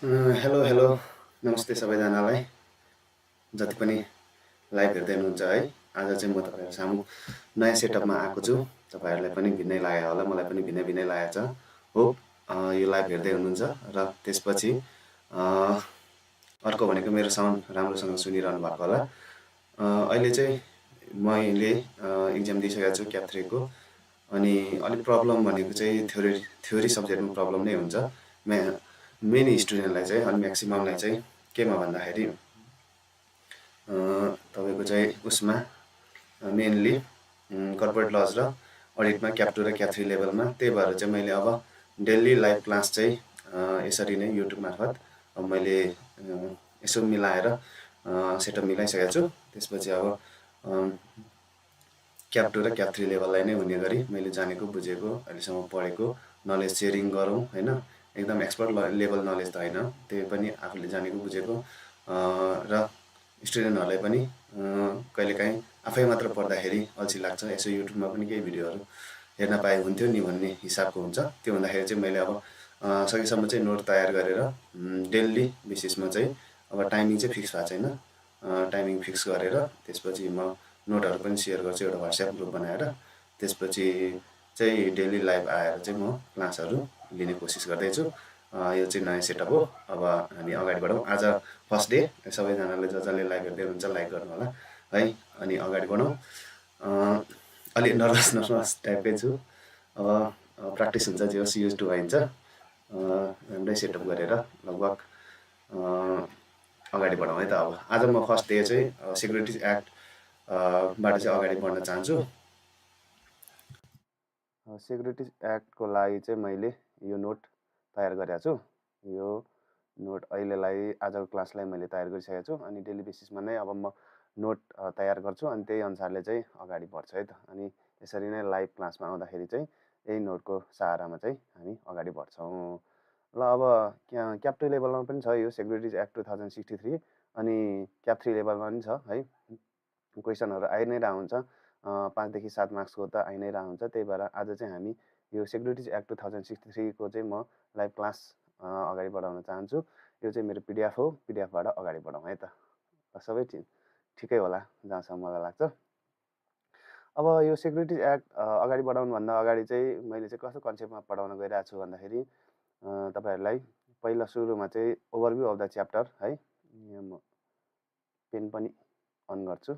Hello hello नमस्ते सबैजनालाई जति पनि लाइभ हेर्दै हुनुहुन्छ है। आज चाहिँ म तपाईँहरू सामु नयाँ सेटअपमा आएको छु। तपाईँहरूलाई पनि भिन्नै लागेको होला, मलाई पनि भिन्नै भिन्नै लागेको छ। होप यो लाइभ हेर्दै हुनुहुन्छ र त्यसपछि अर्को भनेको मेरो साउन्ड राम्रोसँग सुनिरहनु भएको होला। अहिले चाहिँ मैले इक्जाम दिइसकेको छु क्याप 3 को। अनि अलिक प्रब्लम भनेको चाहिँ थ्योरी सब्जेक्टमा प्रब्लम नै हुन्छ। मेनी स्टुडेन्टलाई चाहिँ अनि म्याक्सिममलाई चाहिँ केमा भन्दाखेरि तपाईँको चाहिँ उसमा मेनली कर्पोरेट लज र अडिटमा क्याप 2 र क्याप 3 लेभलमा। त्यही भएर चाहिँ मैले अब डेली लाइभ क्लास चाहिँ यसरी नै युट्युब मार्फत अब मैले यसो मिलाएर सेटअप मिलाइसकेको छु। त्यसपछि अब क्याप 2 र क्याप 3 लेभललाई नै हुने गरी मैले जानेको बुझेको अहिलेसम्म पढेको नलेज सेयरिङ गरौँ होइन। एकदम एक्सपर्ट लेभल नलेज त होइन, त्यही पनि आफूले जानेको बुझेको र स्टुडेन्टहरूलाई पनि कहिलेकाहीँ आफै मात्र पढ्दाखेरि अल्छी लाग्छ, यसो युट्युबमा पनि केही भिडियोहरू हेर्न पाए हुन्थ्यो नि भन्ने हिसाबको हुन्छ। त्यो हुँदाखेरि चाहिँ मैले अब सकेसम्म चाहिँ नोट तयार गरेर डेली बेसिसमा चाहिँ अब टाइमिङ चाहिँ फिक्स भएको छैन, टाइमिङ फिक्स गरेर त्यसपछि म नोटहरू पनि सेयर गर्छु एउटा व्हाट्सएप ग्रुप बनाएर। त्यसपछि चाहिँ डेली लाइभ आएर चाहिँ म क्लासहरू लिने कोसिस गर्दैछु। यो चाहिँ नयाँ सेटअप हो। अब हामी अगाडि बढौँ। आज फर्स्ट डे, सबैजनाले जसले लाइभ हेर्दै हुनुहुन्छ लाइक गर्नु होला है। अनि अगाडि बढौँ। अलि नर्भस टाइपकै छु। अब प्र्याक्टिस हुन्छ, जे होस् युज टु भइन्छ। राम्रै सेटअप गरेर लगभग अगाडि बढौँ है त। अब आज म फर्स्ट डे चाहिँ सेक्युरिटिज एक्ट बाट चाहिँ अगाडि बढ्न चाहन्छु। सेक्युरिटिज एक्टको लागि चाहिँ मैले यो नोट तयार गरेको छु। यो नोट अहिलेलाई आजको क्लासलाई मैले तयार गरिसकेको छु। अनि डेली बेसिसमा नै अब म नोट तयार गर्छु अनि त्यही अनुसारले चाहिँ अगाडि बढ्छु है त। अनि यसरी नै लाइभ क्लासमा आउँदाखेरि चाहिँ यही नोटको सहारामा चाहिँ हामी अगाडि बढ्छौँ। ल अब क्याप 2 लेभलमा पनि छ यो सेक्युरिटिज एक्ट 2063 अनि क्याप 3 लेभलमा पनि छ है। क्वेसनहरू आइ नै रह हुन्छ, 5 देखि 7 मार्क्सको त आइ नै रह हुन्छ। त्यही भएर आज चाहिँ हामी यो सेक्युरिटिज एक्ट 2063 को चाहिँ म लाइभ क्लास अगाडि बढाउन चाहन्छु। यो चाहिँ मेरो पिडिएफ हो, पिडिएफबाट अगाडि बढाउँ है त। सबै ठिकै होला जहाँसम्म मलाई लाग्छ। अब यो सेक्युरिटिज एक्ट अगाडि बढाउनुभन्दा अगाडि चाहिँ मैले चाहिँ कस्तो कन्सेप्टमा पढाउन गइरहेको छु भन्दाखेरि तपाईँहरूलाई पहिला सुरुमा चाहिँ ओभरभ्यू अफ द च्याप्टर है। यहाँ म पेन पनि अन गर्छु।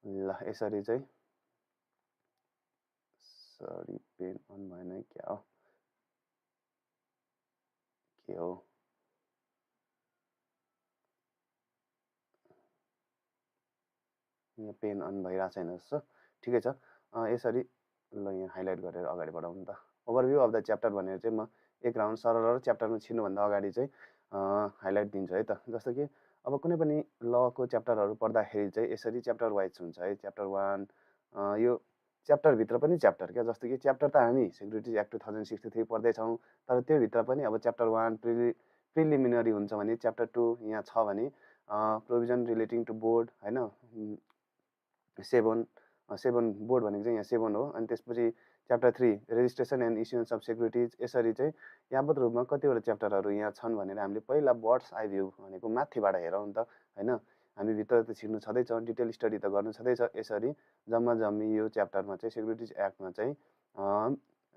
ल यसरी चाहिँ सरी पेन अन भएन है, क्या हो के हो। यहाँ पेन अन भइरहेको छैन जस्तो, ठिकै छ। यसरी ल यहाँ हाइलाइट गरेर अगाडि बढाउँ नि त। ओभरभ्यू अफ द च्याप्टर भनेर चाहिँ म एक राउन्ड सरर च्याप्टरमा छिर्नुभन्दा अगाडि चाहिँ हाइलाइट दिन्छु है त। जस्तो कि अब कुनै पनि लको च्याप्टरहरू पढ्दाखेरि चाहिँ यसरी च्याप्टर वाइज हुन्छ है। च्याप्टर 1 यो च्याप्टरभित्र पनि च्याप्टर क्या। जस्तो कि च्याप्टर त हामी सेक्युरिटिज एक्ट 2063 पढ्दैछौँ, तर त्योभित्र पनि अब च्याप्टर 1 प्रिलिमिनरी हुन्छ भने च्याप्टर 2 यहाँ छ भने प्रोभिजन रिलेटिङ टु बोर्ड होइन। 7 बोर्ड भनेको चाहिँ यहाँ 7 हो। अनि त्यसपछि chapter 3 registration and issuance of securities. यसरी चाहिँ यावत रूपमा कतिवटा च्याप्टरहरू यहाँ छन् भनेर हामीले पहिला बर्ड्स आई भ्यू भनेको माथिबाट हेरौँ नि त होइन। हामी भित्र त छिर्नु छँदैछ, डिटेल स्टडी त गर्नु छँदैछ। यसरी जम्मा जम्मी यो च्याप्टरमा चाहिँ सेक्युरिटिज एक्टमा चाहिँ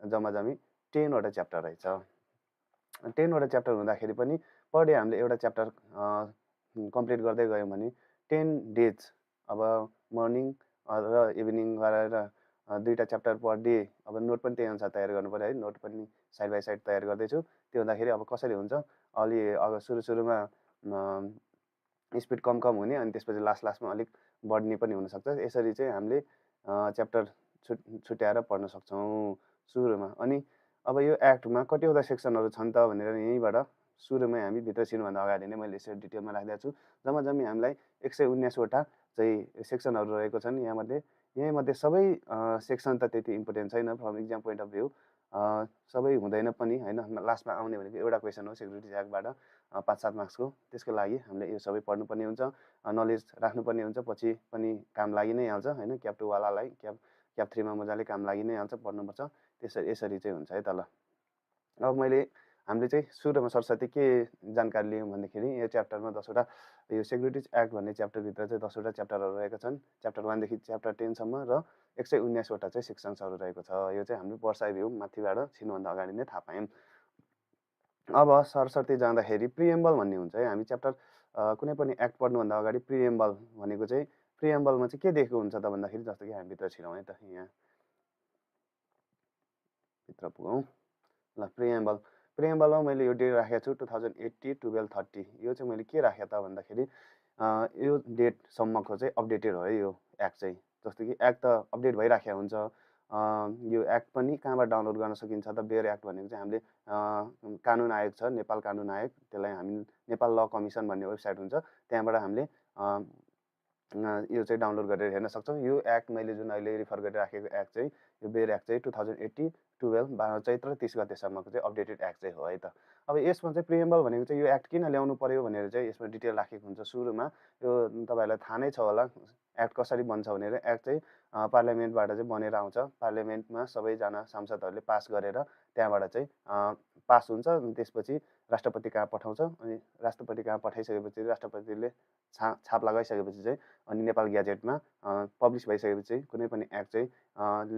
जम्मा जम्मी 10वटा च्याप्टर रहेछ। 10वटा च्याप्टर हुँदाखेरि पनि पर डे हामीले एउटा च्याप्टर कम्प्लिट गर्दै गयौँ भने 10 डेज अब मर्निङ र इभिनिङ गरेर 2टा च्याप्टर पर डे। अब नोट पनि त्यही अनुसार तयार गर्नु पऱ्यो है। नोट पनि साइड बाई साइड तयार गर्दैछु। त्यो हुँदाखेरि अब कसरी हुन्छ, अलि अब सुरुमा स्पिड कम हुने अनि त्यसपछि लास्टमा अलिक बढ्ने पनि हुनसक्छ। यसरी चाहिँ हामीले च्याप्टर छुट्याएर पढ्न सक्छौँ सुरुमा। अनि अब यो एक्टमा कतिवटा सेक्सनहरू छन् त भनेर यहीँबाट सुरुमै हामी भित्र छिर्नुभन्दा अगाडि नै मैले यसरी डिटेलमा राखिदिएको छु। जम्मा जम्मी हामीलाई 119वटा चाहिँ सेक्सनहरू रहेको छन्। यहीँमध्ये सबै सेक्सन त त्यति इम्पोर्टेन्ट छैन from exam point of view, सबै हुँदैन पनि होइन। लास्टमा आउने भनेको एउटा क्वेसन हो सेक्युरिटिज एक्टबाट 5-7 मार्क्सको। त्यसको लागि हामीले यो सबै पढ्नुपर्ने हुन्छ, नलेज राख्नुपर्ने हुन्छ, पछि पनि काम लागि नै हाल्छ होइन। क्याप 2 वालालाई क्याप 3मा मजाले काम लागि नै हाल्छ, पढ्नुपर्छ। यसरी चाहिँ हुन्छ है त। ल अब मैले हामीले चाहिँ सुरुमा सरस्वती के जानकारी लियौँ भन्दाखेरि यो च्याप्टरमा 10वटा यो सेक्युरिटिज एक्ट भन्ने च्याप्टरभित्र चाहिँ 10वटा च्याप्टरहरू रहेका छन्। च्याप्टर 1 देखि च्याप्टर 10 सम्म र 119 वटा चाहिँ सेक्सन्सहरू रहेको छ। यो चाहिँ हामीले बर्ड्स आई भ्यू माथिबाट छिर्नुभन्दा अगाडि नै थाहा पायौँ। अब सरसर्ती जाँदाखेरि प्रिएम्बल भन्ने हुन्छ है। हामी च्याप्टर कुनै पनि एक्ट पढ्नुभन्दा अगाडि प्रिएम्बल भनेको चाहिँ प्रिएम्बलमा चाहिँ के दिएको हुन्छ त भन्दाखेरि जस्तो कि हामी भित्र छिरौँ है त, यहाँ भित्र पुगौँ। ल प्रिएम्बल, प्रिएम्बलमा मैले यो डेट राखेको छु 2080 1230। यो चाहिँ मैले के राखेँ त भन्दाखेरि यो डेटसम्मको चाहिँ अपडेटेड हो है यो एक्ट चाहिँ। जस्तो कि एक्ट त अपडेट भइराखेको हुन्छ। यो एक्ट पनि कहाँबाट डाउनलोड गर्न सकिन्छ त? बेयर एक्ट भनेको चाहिँ हामीले कानुन आयोग छ, नेपाल कानुन आयोग, त्यसलाई हामी नेपाल ल कमिसन भन्ने वेबसाइट हुन्छ, त्यहाँबाट हामीले यो चाहिँ डाउनलोड गरेर हेर्न सक्छौँ। यो एक्ट मैले जुन अहिले रिफर गरिराखेको एक्ट चाहिँ यो बेयर एक्ट चाहिँ 2080 12 चैत्र 30 गतेसम्मको चाहिँ अपडेटेड एक्ट चाहिँ हो है त। अब यसमा चाहिँ प्रिएम्बल भनेको चाहिँ यो एक्ट किन ल्याउनु पर्यो भनेर चाहिँ यसमा डिटेल राखेको हुन्छ सुरुमा। यो तपाईँहरूलाई थाहा नै छ होला एक्ट कसरी बन्छ भनेर। एक्ट चाहिँ पार्लियामेन्टबाट चाहिँ बनेर आउँछ। पार्लियामेन्टमा सबैजना सांसदहरूले पास गरेर त्यहाँबाट चाहिँ पास हुन्छ। त्यसपछि राष्ट्रपति कहाँ पठाउँछ, अनि राष्ट्रपति कहाँ पठाइसकेपछि राष्ट्रपतिले छाप लगाइसकेपछि चाहिँ अनि नेपाल ग्याजेटमा पब्लिस भइसकेपछि चाहिँ कुनै पनि एक्ट चाहिँ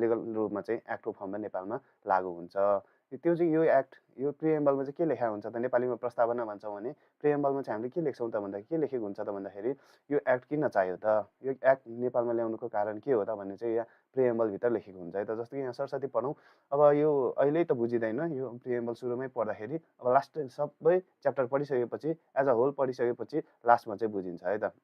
लिगल रूपमा चाहिँ एक्टको फर्ममा नेपालमा लागु हुन्छ। त्यो चाहिँ यो एक्ट यो प्रिएम्बलमा चाहिँ के लेखा हुन्छ त? नेपालीमा प्रस्तावना भन्छौँ भने प्रिएम्बलमा चाहिँ हामीले के लेख्छौँ त भन्दा के लेखेको हुन्छ त भन्दाखेरि यो एक्ट किन चाहियो त, यो एक्ट नेपालमा ल्याउनुको कारण के हो त भन्ने चाहिँ यहाँ प्रिएम्बलभित्र लेखेको हुन्छ है त। जस्तो कि यहाँ सरस्वती पढौँ। अब यो अहिले त बुझिँदैन यो प्रिएम्बल सुरुमै पढ्दाखेरि। अब लास्ट सबै च्याप्टर पढिसकेपछि एज अ होल पढिसकेपछि लास्टमा चाहिँ बुझिन्छ है त।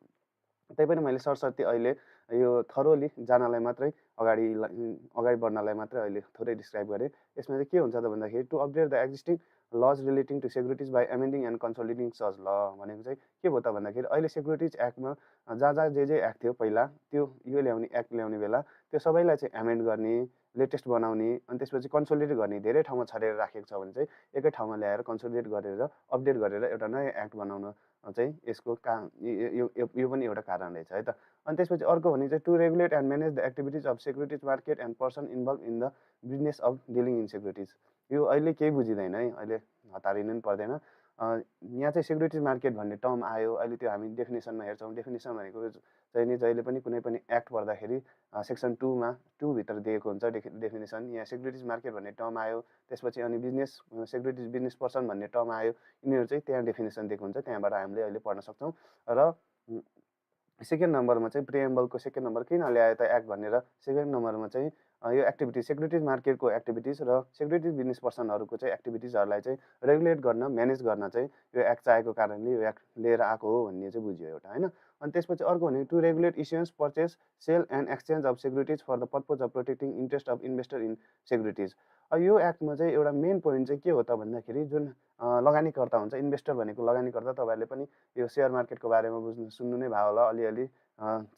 त्यही पनि मैले सरस्वती अहिले यो थरोली जानलाई मात्रै अगाडि बढ्नलाई मात्रै अहिले थोरै डिस्क्राइब गरेँ। यसमा चाहिँ के हुन्छ त भन्दाखेरि to update the existing laws relating to securities by amending and consolidating such law भनेको चाहिँ के भयो त भन्दाखेरि अहिले सेक्युरिटिज एक्टमा जहाँ जे एक्ट थियो पहिला त्यो यो ल्याउने एक्ट ल्याउने बेला त्यो सबैलाई चाहिँ एमेन्ड गर्ने, लेटेस्ट बनाउने, अनि त्यसपछि कन्सोलिडेट गर्ने। धेरै ठाउँमा छरेर राखेको छ भने चाहिँ एकै ठाउँमा ल्याएर कन्सोलिडेट गरेर अपडेट गरेर एउटा नयाँ एक्ट बनाउन चाहिँ यसको यो पनि एउटा कारण रहेछ है त। अनि त्यसपछि अर्को भने चाहिँ to regulate and manage the activities of securities market and person involve in the business of dealing in securities. यो अहिले केही बुझिँदैन है, अहिले हतारिनु पनि पर्दैन। यहाँ चाहिँ सेक्युरिटिज मार्केट भन्ने टर्म आयो, अहिले त्यो हामी डेफिनेसनमा हेर्छौँ। डेफिनेसन भनेको चाहिँ नि जहिले पनि कुनै पनि एक्ट पढ्दाखेरि सेक्सन 2 भित्र दिएको हुन्छ डेफिनेसन। यहाँ सेक्युरिटिज मार्केट भन्ने टर्म आयो, त्यसपछि अनि बिजनेस सेक्युरिटिज बिजनेस पर्सन भन्ने टर्म आयो। यिनीहरू चाहिँ त्यहाँ डेफिनेसन दिएको हुन्छ, त्यहाँबाट हामीले अहिले पढ्न सक्छौँ। र सेकेन्ड नम्बरमा चाहिँ प्रिएम्बलको सेकेन्ड नम्बर किन ल्यायो त एक्ट भनेर सेकेन्ड नम्बरमा चाहिँ यो एक्टिभिटिज सेक्युरिटिज मार्केटको एक्टिभिटिज र सेक्युरिटिज बिजनेस पर्सनहरूको चाहिँ एक्टिभिटिजहरूलाई चाहिँ रेगुलेट गर्न म्यानेज गर्न चाहिँ यो एक्ट चाहेको कारणले यो एक्ट लिएर आएको हो भन्ने चाहिँ बुझ्यो एउटा होइन। अनि त्यसपछि अर्को भनेको to regulate issuance purchase sale and exchange of securities for the purpose of protecting interest of investor in securities. यो एक्टमा चाहिँ एउटा मेन पोइन्ट चाहिँ के हो त भन्दाखेरि जुन लगानीकर्ता हुन्छ, इन्भेस्टर भनेको लगानीकर्ता। तपाईँहरूले पनि यो सेयर मार्केटको बारेमा सुन्नु नै भयो होला अलिअलि,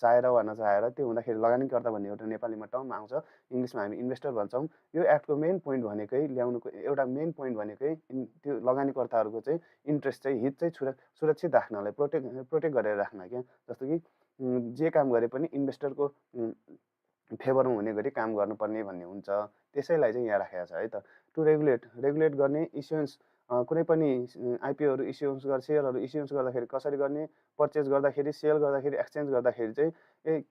चाहेर वा नचाहेर। त्यो हुँदाखेरि लगानीकर्ता भन्ने एउटा नेपालीमा टर्म आउँछ, इङ्ग्लिसमा हामी इन्भेस्टर भन्छौँ। यो एक्टको मेन पोइन्ट भनेकै ल्याउनुको एउटा मेन पोइन्ट भनेकै त्यो लगानीकर्ताहरूको चाहिँ इन्ट्रेस्ट चाहिँ हित चाहिँ सुरक्षित राख्नलाई प्रोटेक्ट गरेर राख्न क्या। जस्तो कि जे काम गरे पनि इन्भेस्टरको फेभरमा हुने गरी काम गर्नुपर्ने भन्ने हुन्छ। त्यसैलाई चाहिँ यहाँ राखेको छ है त। टु रेगुलेट गर्ने इस्युएन्स कुनै पनि आइपिओहरू इस्युएन्स सेयरहरू इस्युएन्स गर्दाखेरि कसरी गर्ने, पर्चेस गर्दाखेरि, सेल गर्दाखेरि, एक्सचेन्ज गर्दाखेरि चाहिँ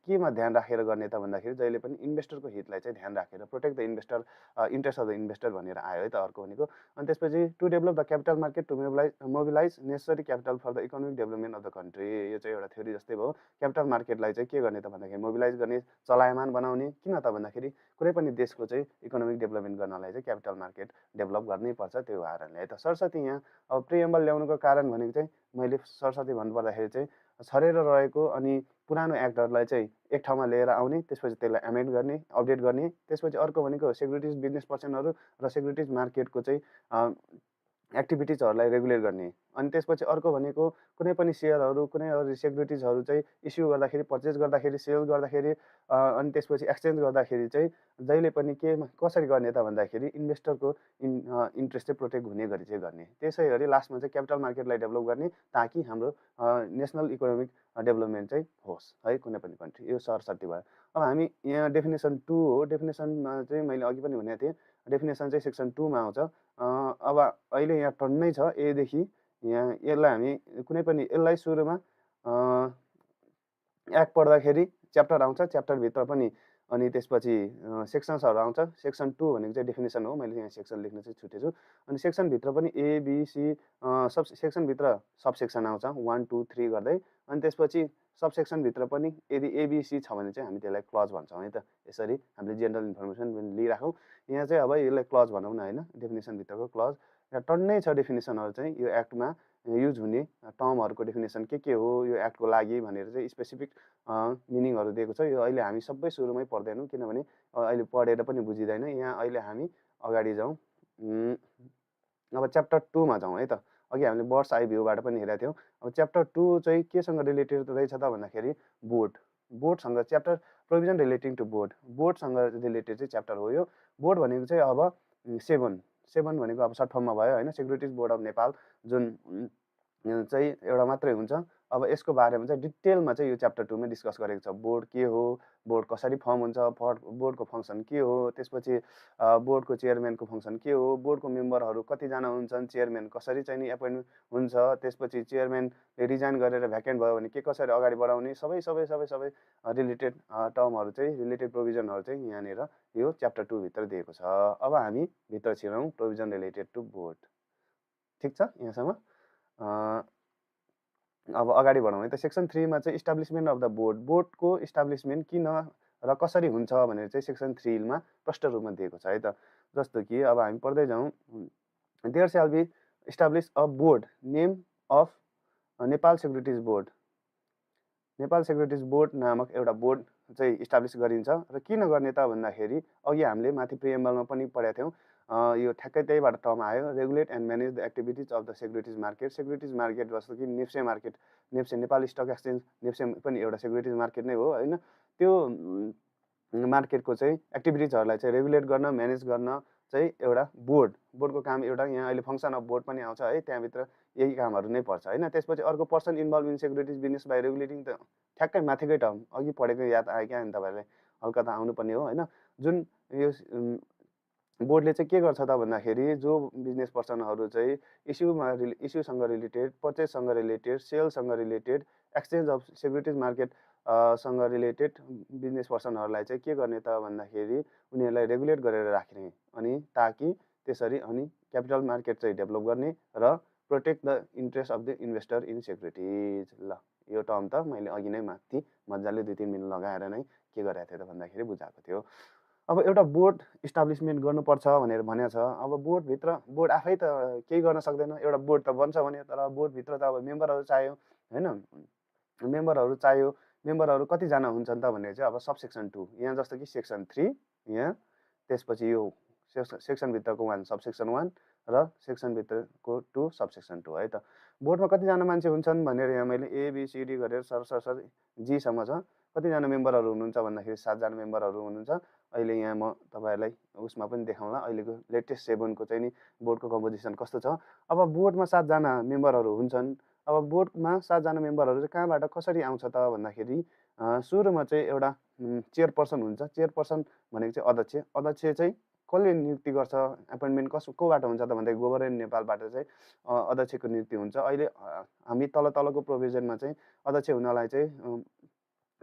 केमा ध्यान राखेर गर्ने त भन्दाखेरि जहिले पनि इन्भेस्टरको हितलाई चाहिँ ध्यान राखेर protect the investor interest of the investor भनेर आयो है त अर्को भनेको। अनि त्यसपछि to develop the capital market to mobilise necessary capital for the economic development of the country. यो चाहिँ एउटा थ्योरी जस्तै भयो। क्यापिटल मार्केटलाई चाहिँ के गर्ने त भन्दाखेरि मोबिलाइज गर्ने, चलायमान बनाउने। किन त भन्दाखेरि कुनै पनि देशको चाहिँ इकोनोमिक डेभलपमेन्ट गर्नलाई चाहिँ क्यापिटल मार्केट डेभलप गर्नै पर्छ, त्यो कारणले है त। सरस्वती यहाँ अब प्रिएम्बल ल्याउनुको कारण भनेको चाहिँ मैले सरस्वती भन्नुपर्दाखेरि चाहिँ छरेर रहेको अनि पुरानो एक्टहरूलाई चाहिँ एक ठाउँमा लिएर आउने, त्यसपछि त्यसलाई एमेन्ड गर्ने, अपडेट गर्ने। त्यसपछि अर्को भनेको सेक्युरिटिज बिजनेस पर्सनहरू र सेक्युरिटिज मार्केटको चाहिँ एक्टिभिटिजहरूलाई रेगुलेट गर्ने। अनि त्यसपछि अर्को भनेको कुनै पनि सेयरहरू कुनै अरू सेक्युरिटिजहरू चाहिँ इस्यु गर्दाखेरि, पर्चेस गर्दाखेरि, सेल गर्दाखेरि, अनि त्यसपछि एक्सचेन्ज गर्दाखेरि चाहिँ जहिले पनि कसरी गर्ने त भन्दाखेरि इन्भेस्टरको इन्ट्रेस्ट चाहिँ प्रोटेक्ट हुने गरी चाहिँ गर्ने। त्यसै गरी लास्टमा चाहिँ क्यापिटल मार्केटलाई डेभलप गर्ने ताकि हाम्रो नेसनल इकोनोमिक डेभलपमेन्ट चाहिँ होस् है कुनै पनि कन्ट्री। यो सरस्वती भयो। अब हामी यहाँ डेफिनेसन 2 हो। डेफिनेसनमा चाहिँ मैले अघि पनि भनेको थिएँ डेफिनेसन चाहिँ सेक्सन 2 मा आउँछ। अब अहिले यहाँ टन्नै छ ए देखि यहाँ यसलाई हामी कुनै पनि यसलाई सुरुमा एक्ट पढ्दाखेरि च्याप्टर आउँछ, च्याप्टरभित्र पनि अनि त्यसपछि सेक्सन्सहरू आउँछ। सेक्सन 2 भनेको चाहिँ डेफिनेसन हो, मैले यहाँ सेक्सन लेख्न चाहिँ छुटेछु। अनि सेक्सनभित्र पनि ए, बी, सी सब सेक्सनभित्र सब सेक्सन आउँछ 1, 2, 3 गर्दै। अनि त्यसपछि सब सेक्सनभित्र पनि यदि एबिसी छ भने चाहिँ हामी त्यसलाई क्लज भन्छौँ है त। यसरी हामीले जेनरल इन्फर्मेसन पनि लिइराखौँ। यहाँ चाहिँ अब यसलाई क्लज भनौँ न होइन, डेफिनेसनभित्रको क्लज। यहाँ टन्नै छ डेफिनेसनहरू चाहिँ यो एक्टमा युज हुने टर्महरूको डेफिनेसन के हो यो एक्टको लागि भनेर चाहिँ स्पेसिफिक मिनिङहरू दिएको छ। यो अहिले हामी सबै सुरुमै पढ्दैनौँ, किनभने अहिले पढेर पनि बुझिँदैन। यहाँ अहिले हामी अगाडि जाउँ। अब च्याप्टर 2 मा जाउँ है त। अघि हामीले बर्ड्स आई भ्यूबाट पनि हेरेका थियौँ। अब च्याप्टर 2 चाहिँ केसँग रिलेटेड रहेछ त भन्दाखेरि बोर्डसँग च्याप्टर प्रोभिजन रिलेटिङ टु बोर्डसँग रिलेटेड चाहिँ च्याप्टर हो यो। बोर्ड भनेको चाहिँ अब 7 भनेको अब सर्ट फर्ममा भयो होइन, सेक्युरिटिज बोर्ड अफ नेपाल, जुन चाहिँ एउटा मात्रै हुन्छ। अब यसको बारेमा चाहिँ डिटेलमा चाहिँ यो च्याप्टर 2 मा डिस्कस गरेको छ। बोर्ड के हो, बोर्ड कसरी फर्म हुन्छ, बोर्डको फङ्सन के हो, त्यसपछि बोर्डको चेयरम्यानको फङ्सन के हो, बोर्डको मेम्बरहरू कतिजना हुन्छन्, चेयरम्यान कसरी चाहिँ नि एपोइन्ट हुन्छ, त्यसपछि चेयरम्यानले रिजाइन गरेर भ्याकेन्ट भयो भने के कसरी अगाडि बढाउने, सबै रिलेटेड टर्महरू चाहिँ रिलेटेड प्रोभिजनहरू चाहिँ यहाँनिर यो च्याप्टर 2 भित्र दिएको छ। अब हामी भित्र छिरौँ, प्रोभिजन रिलेटेड टु बोर्ड। ठिक छ यहाँसम्म? अब अगाडि बढौँ है त। सेक्सन 3 मा चाहिँ इस्टाब्लिसमेन्ट अफ द बोर्डको इस्टाब्लिसमेन्ट किन र कसरी हुन्छ भनेर चाहिँ सेक्सन 3 मा प्रष्ट रूपमा दिएको छ है त। जस्तो कि अब हामी पढ्दै जाउँ। There shall be establish a board name of Nepal Securities Board. Nepal Securities Board नामक एउटा बोर्ड चाहिँ इस्टाब्लिस गरिन्छ। र किन गर्ने त भन्दाखेरि अघि हामीले माथि प्रिएम्बलमा पनि पढेका थियौँ। यो ठ्याक्कै त्यहीबाट टर्म आयो, regulate and manage the activities of the securities market. Securities market जस्तो कि NEPSE market, NEPSE Nepal Stock Exchange, NEPSE पनि एउटा सेक्युरिटिज मार्केट नै हो होइन। त्यो मार्केटको चाहिँ एक्टिभिटिजहरूलाई चाहिँ रेगुलेट गर्न, म्यानेज गर्न चाहिँ एउटा बोर्डको काम एउटा यहाँ अहिले फङ्सन अफ बोर्ड पनि आउँछ है, त्यहाँभित्र यही कामहरू नै पर्छ होइन। त्यसपछि अर्को person involve in securities business by regulating त ठ्याक्कै माथिकै टर्म अघि पढेको याद आयो क्या तपाईँहरूलाई, हल्का त आउनुपर्ने हो होइन। जुन यो बोर्डले चाहिँ के गर्छ त भन्दाखेरि जो बिजनेस पर्सनहरू चाहिँ इस्युसँग रिलेटेड, पर्चेससँग रिलेटेड, सेलसँग related, exchange of securities market सँग रिलेटेड बिजनेस पर्सनहरूलाई चाहिँ के गर्ने त भन्दाखेरि उनीहरूलाई रेगुलेट गरेर राख्ने, अनि ताकि त्यसरी अनि क्यापिटल मार्केट चाहिँ डेभलप गर्ने र protect the interest of the investor in securities. ल यो टर्म त मैले अघि नै माथि मजाले 2-3 मिनट लगाएर नै के गरेको थिएँ त भन्दाखेरि बुझाएको थियो। अब एउटा बोर्ड इस्टाब्लिसमेन्ट गर्नुपर्छ भनेर भनेको छ। अब बोर्ड आफै त केही गर्न सक्दैन, एउटा बोर्ड त बन्छ भने, तर बोर्डभित्र त अब मेम्बरहरू चाहियो होइन। मेम्बरहरू कतिजना हुन्छन् त भनेर चाहिँ अब सब सेक्सन 2 यहाँ जस्तो कि सेक्सन 3 यहाँ, त्यसपछि यो सेक्सनभित्रको 1 सब सेक्सन 1 र सेक्सनभित्रको 2 सब सेक्सन 2 है त। बोर्डमा कतिजना मान्छे हुन्छन् भनेर यहाँ मैले एबिसिडी गरेर सर जीसम्म छ। कतिजना मेम्बरहरू हुनुहुन्छ भन्दाखेरि 7 जना मेम्बरहरू हुनुहुन्छ। अहिले यहाँ म तपाईँहरूलाई उसमा पनि देखाउँला, अहिलेको लेटेस्ट 7 को चाहिँ नि बोर्डको कम्पोजिसन कस्तो छ। अब बोर्डमा 7 जना मेम्बरहरू हुन्छन्। अब बोर्डमा 7 जना मेम्बरहरू चाहिँ कहाँबाट कसरी आउँछ त भन्दाखेरि सुरुमा चाहिँ एउटा चेयरपर्सन हुन्छ। चेयरपर्सन भनेको चाहिँ अध्यक्ष चाहिँ कसले नियुक्ति गर्छ, एपोइन्टमेन्ट कोबाट हुन्छ त भन्दाखेरि गभर्नमेन्ट नेपालबाट चाहिँ अध्यक्षको नियुक्ति हुन्छ। अहिले हामी तलको प्रोभिजनमा चाहिँ अध्यक्ष हुनलाई चाहिँ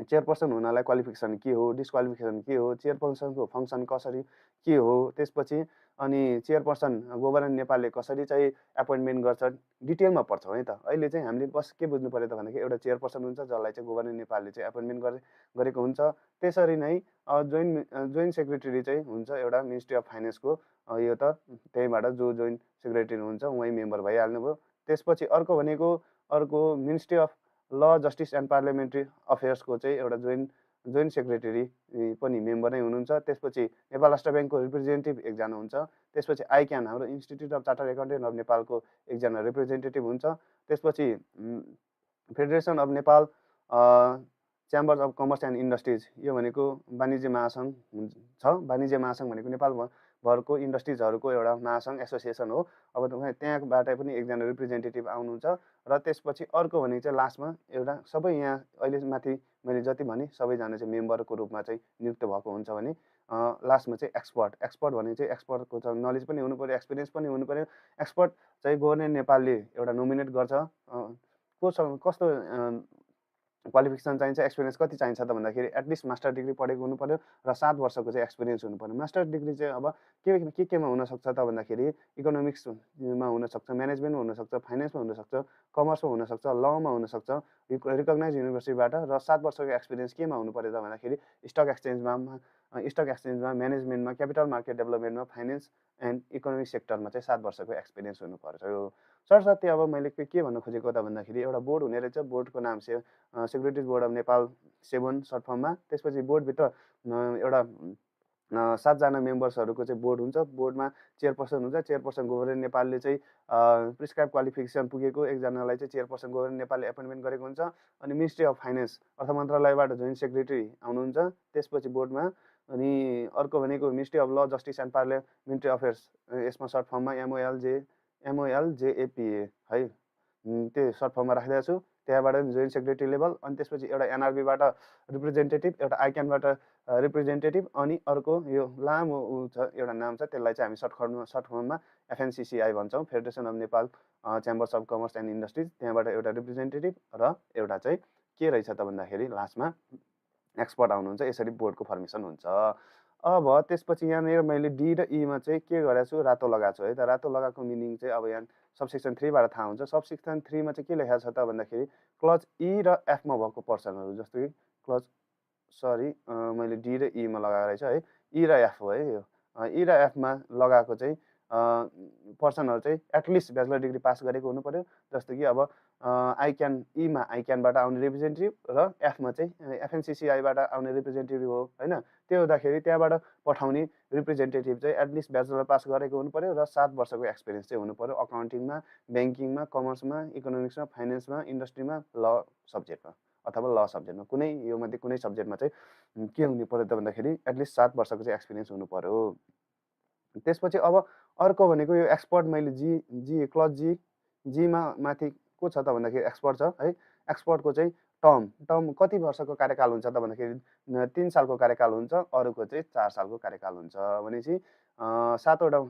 चेयरपर्सन हुनलाई क्वालिफिकेसन के हो, डिस्क्वालिफिकेसन के हो, चेयरपर्सनको फङ्सन कसरी के हो, त्यसपछि अनि चेयरपर्सन गभर्नमेन्ट नेपालले कसरी चाहिँ एपोइन्टमेन्ट गर्छ, डिटेलमा पढ्छौँ है त। अहिले चाहिँ हामीले बस के बुझ्नु पऱ्यो त भन्दाखेरि एउटा चेयरपर्सन हुन्छ जसलाई चाहिँ गभर्नमेन्ट नेपालले चाहिँ एपोइन्टमेन्ट गरेको हुन्छ। त्यसरी नै जोइन्ट सेक्रेटरी चाहिँ हुन्छ एउटा मिनिस्ट्री अफ फाइनेन्सको, यो त त्यहीँबाट जो जोइन्ट सेक्रेटरी हुन्छ उहीँ मेम्बर भइहाल्नुभयो। त्यसपछि अर्को मिनिस्ट्री अफ ल, जस्टिस एन्ड पार्लियामेन्ट्री अफेयर्सको चाहिँ एउटा जोइन्ट सेक्रेटरी पनि मेम्बर नै हुनुहुन्छ। त्यसपछि नेपाल राष्ट्र ब्याङ्कको रिप्रेजेन्टेटिभ एकजना हुन्छ। त्यसपछि आइक्यान हाम्रो Institute of Chartered Accountant of नेपालको एकजना रिप्रेजेन्टेटिभ हुन्छ। त्यसपछि Federation of Nepal Chambers of Commerce and Industries, यो भनेको वाणिज्य महासङ्घ छ। वाणिज्य महासङ्घ भनेको नेपालभरको इन्डस्ट्रिजहरूको एउटा महासङ्घ एसोसिएसन हो। अब त्यहाँबाट पनि एकजना रिप्रेजेन्टेटिभ आउनुहुन्छ। र त्यसपछि अर्को भनेको चाहिँ लास्टमा एउटा सबै यहाँ अहिले माथि मैले जति भने सबैजना चाहिँ मेम्बरको रूपमा चाहिँ नियुक्त भएको हुन्छ भने लास्टमा चाहिँ एक्सपर्ट भनेको चाहिँ एक्सपर्टको चाहिँ नलेज पनि हुनुपर्यो, एक्सपिरियन्स पनि हुनुपर्यो। एक्सपर्ट चाहिँ गभर्नमेन्ट नेपालले एउटा नोमिनेट गर्छ। कस्तो क्वालिफिकेसन चाहिन्छ, एक्सपिरियन्स कति चाहिन्छ त भन्दाखेरि एटलिस्ट मास्टर डिग्री पढेको हुनुपर्यो र 7 वर्षको चाहिँ एक्सपिरियन्स हुनुपर्यो। मास्टर डिग्री चाहिँ अब केमा हुनसक्छ त भन्दाखेरि इकोनोमिक्समा हुनसक्छ, म्यानेजमेन्टमा हुनसक्छ, फाइनेन्समा हुनसक्छ, कमर्समा हुनसक्छ, लमा हुनसक्छ, रिकगनाइज युनिभर्सिटीबाट। र 7 वर्षको एक्सपिरियन्स केमा हुनुपर्यो त भन्दाखेरि स्टक एक्सचेन्जमा, म्यानेजमेन्टमा, क्यापिटल मार्केट डेभलपमेन्टमा, फाइनेन्स एन्ड इकोनोमिक सेक्टरमा चाहिँ 7 वर्षको एक्सपिरियन्स हुनुपर्छ। सरसर्ती अब मैले के भन्न खोजेको त भन्दाखेरि एउटा बोर्ड हुने रहेछ, बोर्डको नाम चाहिँ Securities Board of Nepal 7 short फर्ममा। त्यसपछि बोर्डभित्र एउटा 7 जना मेम्बर्सहरूको चाहिँ बोर्ड हुन्छ। बोर्डमा चेयरपर्सन हुन्छ। चेयरपर्सन गभर्नमेन्ट नेपालले चाहिँ प्रिस्क्राइब क्वालिफिकेसन पुगेको एकजनालाई चाहिँ चेयरपर्सन गभर्नमेन्ट नेपालले एपोइन्टमेन्ट गरेको हुन्छ। अनि मिनिस्ट्री अफ फाइनेन्स अर्थ मन्त्रालयबाट जोइन्ट सेक्रेटरी आउनुहुन्छ त्यसपछि बोर्डमा। अनि अर्को भनेको मिनिस्ट्री अफ ल, जस्टिस एन्ड पार्लियामेन्ट्री अफेयर्स, यसमा सर्ट फर्ममा MOLJAPA है, त्यो सर्ट फर्ममा राखिदिएको छु। त्यहाँबाट जोइन्ट सेक्रेटरी लेभल। अनि त्यसपछि एउटा एनआरबीबाट रिप्रेजेन्टेटिभ, एउटा आइक्यानबाट रिप्रेजेन्टेटिभ, अनि अर्को यो लामो छ एउटा नाम छ, त्यसलाई चाहिँ हामी सर्ट फर्ममा FNCCI भन्छौँ, Federation of Nepal Chambers of Commerce and Industries. त्यहाँबाट एउटा रिप्रेजेन्टेटिभ र एउटा चाहिँ के रहेछ त भन्दाखेरि लास्टमा एक्सपर्ट आउनुहुन्छ। यसरी बोर्डको फर्मेसन हुन्छ। अब त्यसपछि यहाँनिर मैले डी र ईमा चाहिँ के गरेको छु, रातो लगाएको छु है त। रातो लगाएको मिनिङ चाहिँ अब यहाँ सबसेक्सन 3बाट थाहा हुन्छ। सबसेक्सन 3मा चाहिँ के लेखेको छ त भन्दाखेरि क्लज ई र एफमा भएको पर्सनहरू, जस्तो कि मैले डी र ईमा लगाएको रहेछ है, ई र एफ हो है यो। ई र एफमा लगाएको चाहिँ पर्सनहरू चाहिँ एटलिस्ट ब्याचलर डिग्री पास गरेको हुनु पर्यो। जस्तो कि अब ईमा आइक्यानबाट आउने रिप्रेजेन्टेटिभ र एफमा चाहिँ FNCCIबाट आउने रिप्रेजेन्टेटिभ हो होइन। त्यो हुँदाखेरि त्यहाँबाट पठाउने रिप्रेजेन्टेटिभ चाहिँ एटलिस्ट ब्याचलर पास गरेको हुनु पर्यो र 7 वर्षको एक्सपिरियन्स चाहिँ हुनु पर्यो अकाउन्टिङमा, ब्याङ्किङमा, कमर्समा, इकोनोमिक्समा, फाइनेन्समा, इन्डस्ट्रीमा, ल सब्जेक्टमा अथवा ल सब्जेक्टमा, कुनै यो मध्ये कुनै सब्जेक्टमा चाहिँ के हुनु पर्यो त भन्दाखेरि एटलिस्ट 7 वर्षको चाहिँ एक्सपिरियन्स हुनु पर्यो। त्यसपछि अब अर्को भनेको यो एक्सपर्ट, मैले क्लज जीमा माथि को छ त भन्दाखेरि एक्सपर्ट छ है। एक्सपर्टको चाहिँ टर्म कति वर्षको कार्यकाल हुन्छ त भन्दाखेरि 3 सालको कार्यकाल हुन्छ। अरूको चाहिँ 4 सालको कार्यकाल हुन्छ। भनेपछि 7वटा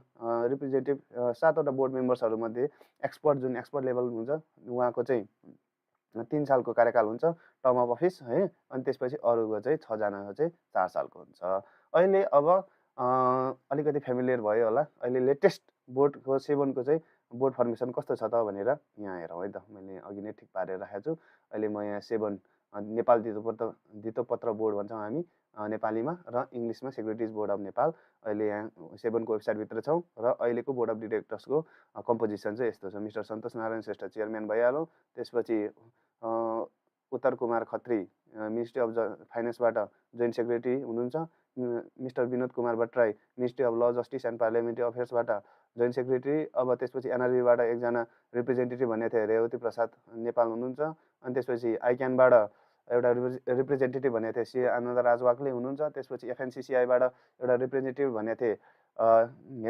रिप्रेजेन्टेटिभ, 7वटा बोर्ड मेम्बर्सहरूमध्ये एक्सपर्ट लेभल हुन्छ, उहाँको चाहिँ 3 सालको कार्यकाल हुन्छ, टर्म अफ अफिस है। अनि त्यसपछि अरूको चाहिँ 6 जनाको चाहिँ 4 सालको हुन्छ। अहिले अब अलिकति फेमिलियर भयो होला। अहिले लेटेस्ट बोर्डको 7को चाहिँ बोर्ड फर्मेसन कस्तो छ त भनेर यहाँ हेरौँ है त। मैले अघि नै ठिक पारेर राखेको छु। अहिले म यहाँ 7 नेपाल धितोपत्र बोर्ड भन्छौँ हामी नेपालीमा, र इङ्ग्लिसमा सेक्युरिटिज बोर्ड अफ नेपाल। अहिले यहाँ 7को वेबसाइटभित्र छौँ र अहिलेको बोर्ड अफ डिरेक्टर्सको कम्पोजिसन चाहिँ यस्तो छ। मिस्टर सन्तोष नारायण श्रेष्ठ चेयरम्यान भइहाल्यो। त्यसपछि उत्तर कुमार खत्री मिनिस्ट्री अफ फाइनेन्सबाट जोइन्ट सेक्रेटरी हुनुहुन्छ। Mister Binod Kumar Bhattarai Ministry of ल, जस्टिस एन्ड पार्लियामेन्ट्री अफेयर्सबाट जोइन्ट सेक्रेटरी। अब त्यसपछि एनआरबीबाट एकजना रिप्रेजेन्टेटिभ भन्ने थियो, रेवती प्रसाद नेपाल हुनुहुन्छ। अनि त्यसपछि आइक्यानबाट एउटा रिप्रेजेन्टेटिभ भन्ने थियो, सी आनन्द राज वाग्ले हुनुहुन्छ। त्यसपछि FNCCIबाट एउटा रिप्रेजेन्टेटिभ भन्ने थिए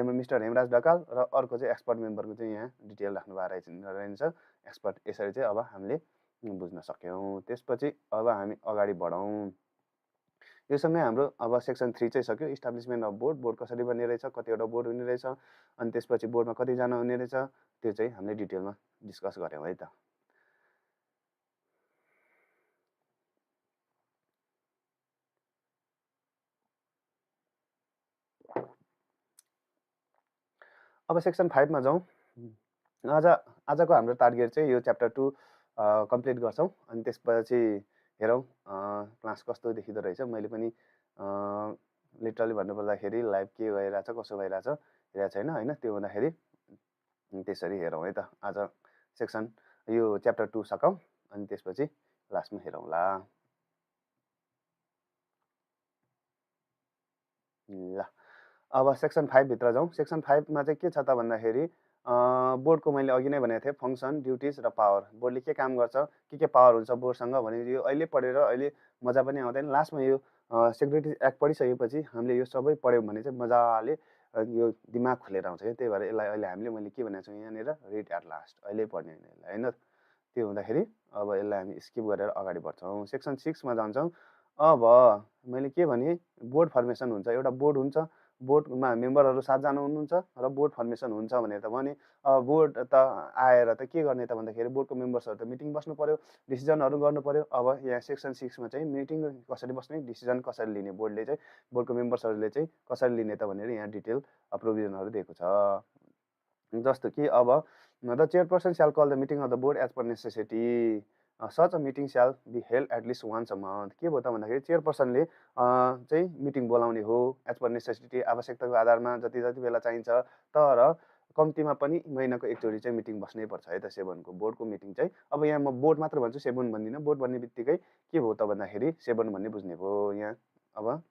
मिस्टर हेमराज ढकाल। र अर्को चाहिँ एक्सपर्ट मेम्बरको चाहिँ यहाँ डिटेल राख्नु भएको रहेछ एक्सपर्ट। यसरी चाहिँ अब हामीले बुझ्न सक्यौँ। त्यसपछि अब हामी अगाडि बढौँ। यो समय हाम्रो अब सेक्सन 3 चाहिँ सक्यो। इस्टाब्लिसमेन्ट अफ बोर्ड कसरी बन्ने रहेछ, कतिवटा बोर्ड हुने रहेछ, अनि त्यसपछि बोर्डमा कतिजना हुने रहेछ, त्यो चाहिँ हामीले डिटेलमा डिस्कस गऱ्यौँ है त। अब सेक्सन 5मा जाउँ। आजको हाम्रो टार्गेट चाहिँ यो च्याप्टर 2 कम्प्लिट गर्छौँ। अनि त्यसपछि हेरौँ क्लास कस्तो देखिँदो रहेछ। मैले पनि लिटरली भन्नुपर्दाखेरि लाइभ के भइरहेछ, कसो भइरहेछ हेरेको छैन होइन। त्यो हुँदाखेरि त्यसरी हेरौँ है त। आज सेक्सन यो च्याप्टर 2 सकाउँ, अनि त्यसपछि लास्टमा हेरौँला। ल अब सेक्सन 5 भित्र जाउँ। सेक्सन 5मा चाहिँ के छ त भन्दाखेरि बोर्डको मैले अघि नै भनेको थिएँ फङ्सन, ड्युटिज र पावर। बोर्डले के काम गर्छ, के पावर हुन्छ बोर्डसँग भने यो अहिले पढेर अहिले मजा पनि आउँदैन। लास्टमा यो सेक्युरिटी एक्ट पढिसकेपछि हामीले यो सबै पढ्यौँ भने चाहिँ मजाले यो दिमाग खुलेर आउँछ क्या। त्यही भएर यसलाई अहिले हामीले मैले के भनेको छु यहाँनिर, रिड एट लास्ट, अहिले पढ्ने होइन। त्यो हुँदाखेरि अब यसलाई हामी स्किप गरेर अगाडि बढ्छौँ। सेक्सन 6मा जान्छौँ। अब मैले के भनेँ, बोर्ड फर्मेसन हुन्छ, एउटा बोर्ड हुन्छ, बोर्डमा मेम्बरहरू 7 जना हुनुहुन्छ र बोर्ड फर्मेसन हुन्छ भनेर त भने। बोर्ड त आएर त के गर्ने त भन्दाखेरि बोर्डको मेम्बर्सहरू त मिटिङ बस्नु पर्यो, डिसिजनहरू गर्नु पर्यो। अब यहाँ सेक्सन 6 मा चाहिँ मिटिङ कसरी बस्ने, डिसिजन कसरी लिने, बोर्डले चाहिँ बोर्डको मेम्बर्सहरूले चाहिँ कसरी लिने त भनेर यहाँ डिटेल प्रोभिजनहरू दिएको छ। जस्तो कि अब the chairperson shall call the meeting of the board as per necessity, such a meeting shall be held at least once a month. के भयो त भन्दाखेरि चेयरपर्सनले चाहिँ मिटिङ बोलाउने हो एज पर नेसेसिटी, आवश्यकताको आधारमा जति जति बेला चाहिन्छ, तर कम्तीमा पनि महिनाको एकचोटि चाहिँ मिटिङ बस्नै पर्छ है त सेभनको बोर्डको मिटिङ चाहिँ। अब यहाँ म बोर्ड मात्र भन्छु, सेभन भन्दिनँ। बोर्ड भन्ने बित्तिकै के भयो त भन्दाखेरि सेभन भन्ने बुझ्ने भयो यहाँ। अब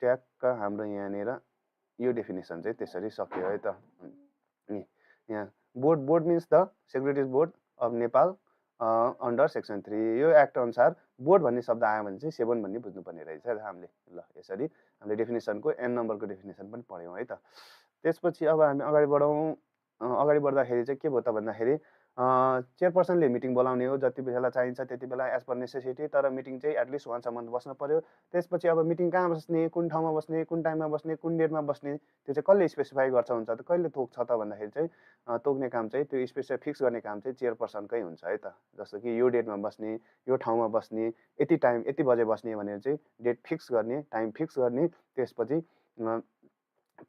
ट्याक्क हाम्रो यहाँनिर यो डेफिनेसन चाहिँ त्यसरी सक्यो है त। यहाँ board means the Securities Board of Nepal under section 3। यो एक्ट अनुसार बोर्ड भन्ने शब्द आयो भने चाहिँ 7 भन्ने बुझ्नुपर्ने रहेछ हामीले। ल यसरी हामीले डेफिनेसनको एन नम्बरको डेफिनेसन पनि पढ्यौँ है त। त्यसपछि अब हामी अगाडि बढौँ। अगाडि बढ्दाखेरि चाहिँ के भयो त भन्दाखेरि चेयरपर्सनले मिटिङ बोलाउने हो जति बेला चाहिन्छ त्यति बेला एज पर नेसेसिटी, तर मिटिङ चाहिँ एटलिस्ट वान्स अ मन्थ बस्नु पर्यो। त्यसपछि अब मिटिङ कहाँ बस्ने, कुन ठाउँमा बस्ने, कुन टाइममा बस्ने, कुन डेटमा बस्ने, त्यो चाहिँ कसले स्पेसिफाई गर्छ हुन्छ त, कहिले तोक्छ त भन्दाखेरि चाहिँ तोक्ने काम चाहिँ त्यो स्पेसिफाई फिक्स गर्ने काम चाहिँ चेयरपर्सनकै हुन्छ है त। जस्तो कि यो डेटमा बस्ने, यो ठाउँमा बस्ने, यति टाइम यति बजे बस्ने भनेर चाहिँ डेट फिक्स गर्ने, टाइम फिक्स गर्ने, त्यसपछि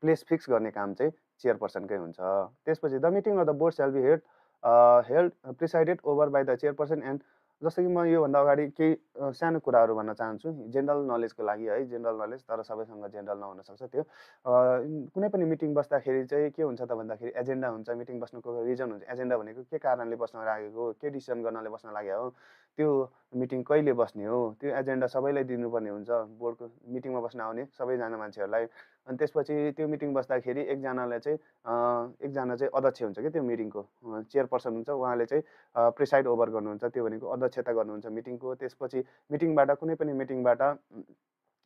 प्लेस फिक्स गर्ने काम चाहिँ चेयरपर्सनकै हुन्छ। त्यसपछि the meeting of the board shall be held presided over by the chairperson and, जस्तो कि म योभन्दा अगाडि केही सानो कुराहरू भन्न चाहन्छु जेनरल नलेजको लागि है। जेनरल नलेज, तर सबैसँग जेनरल नहुनसक्छ त्यो। कुनै पनि मिटिङ बस्दाखेरि चाहिँ के हुन्छ त भन्दाखेरि एजेन्डा हुन्छ, मिटिङ बस्नुको रिजन हुन्छ। एजेन्डा भनेको के कारणले बस्न लागेको, के डिसिसन गर्नले बस्न लाग्यो हो, त्यो मिटिङ कहिले बस्ने हो, त्यो एजेन्डा सबैलाई दिनुपर्ने हुन्छ, बोर्डको मिटिङमा बस्न आउने सबैजना मान्छेहरूलाई। अनि त्यसपछि त्यो मिटिङ बस्दाखेरि एकजनालाई चाहिँ एकजना चाहिँ अध्यक्ष हुन्छ कि त्यो मिटिङको, चेयरपर्सन हुन्छ, उहाँले चाहिँ प्रिसाइड ओभर गर्नुहुन्छ, त्यो भनेको अध्यक्षता गर्नुहुन्छ मिटिङको। त्यसपछि मिटिङबाट कुनै पनि मिटिङबाट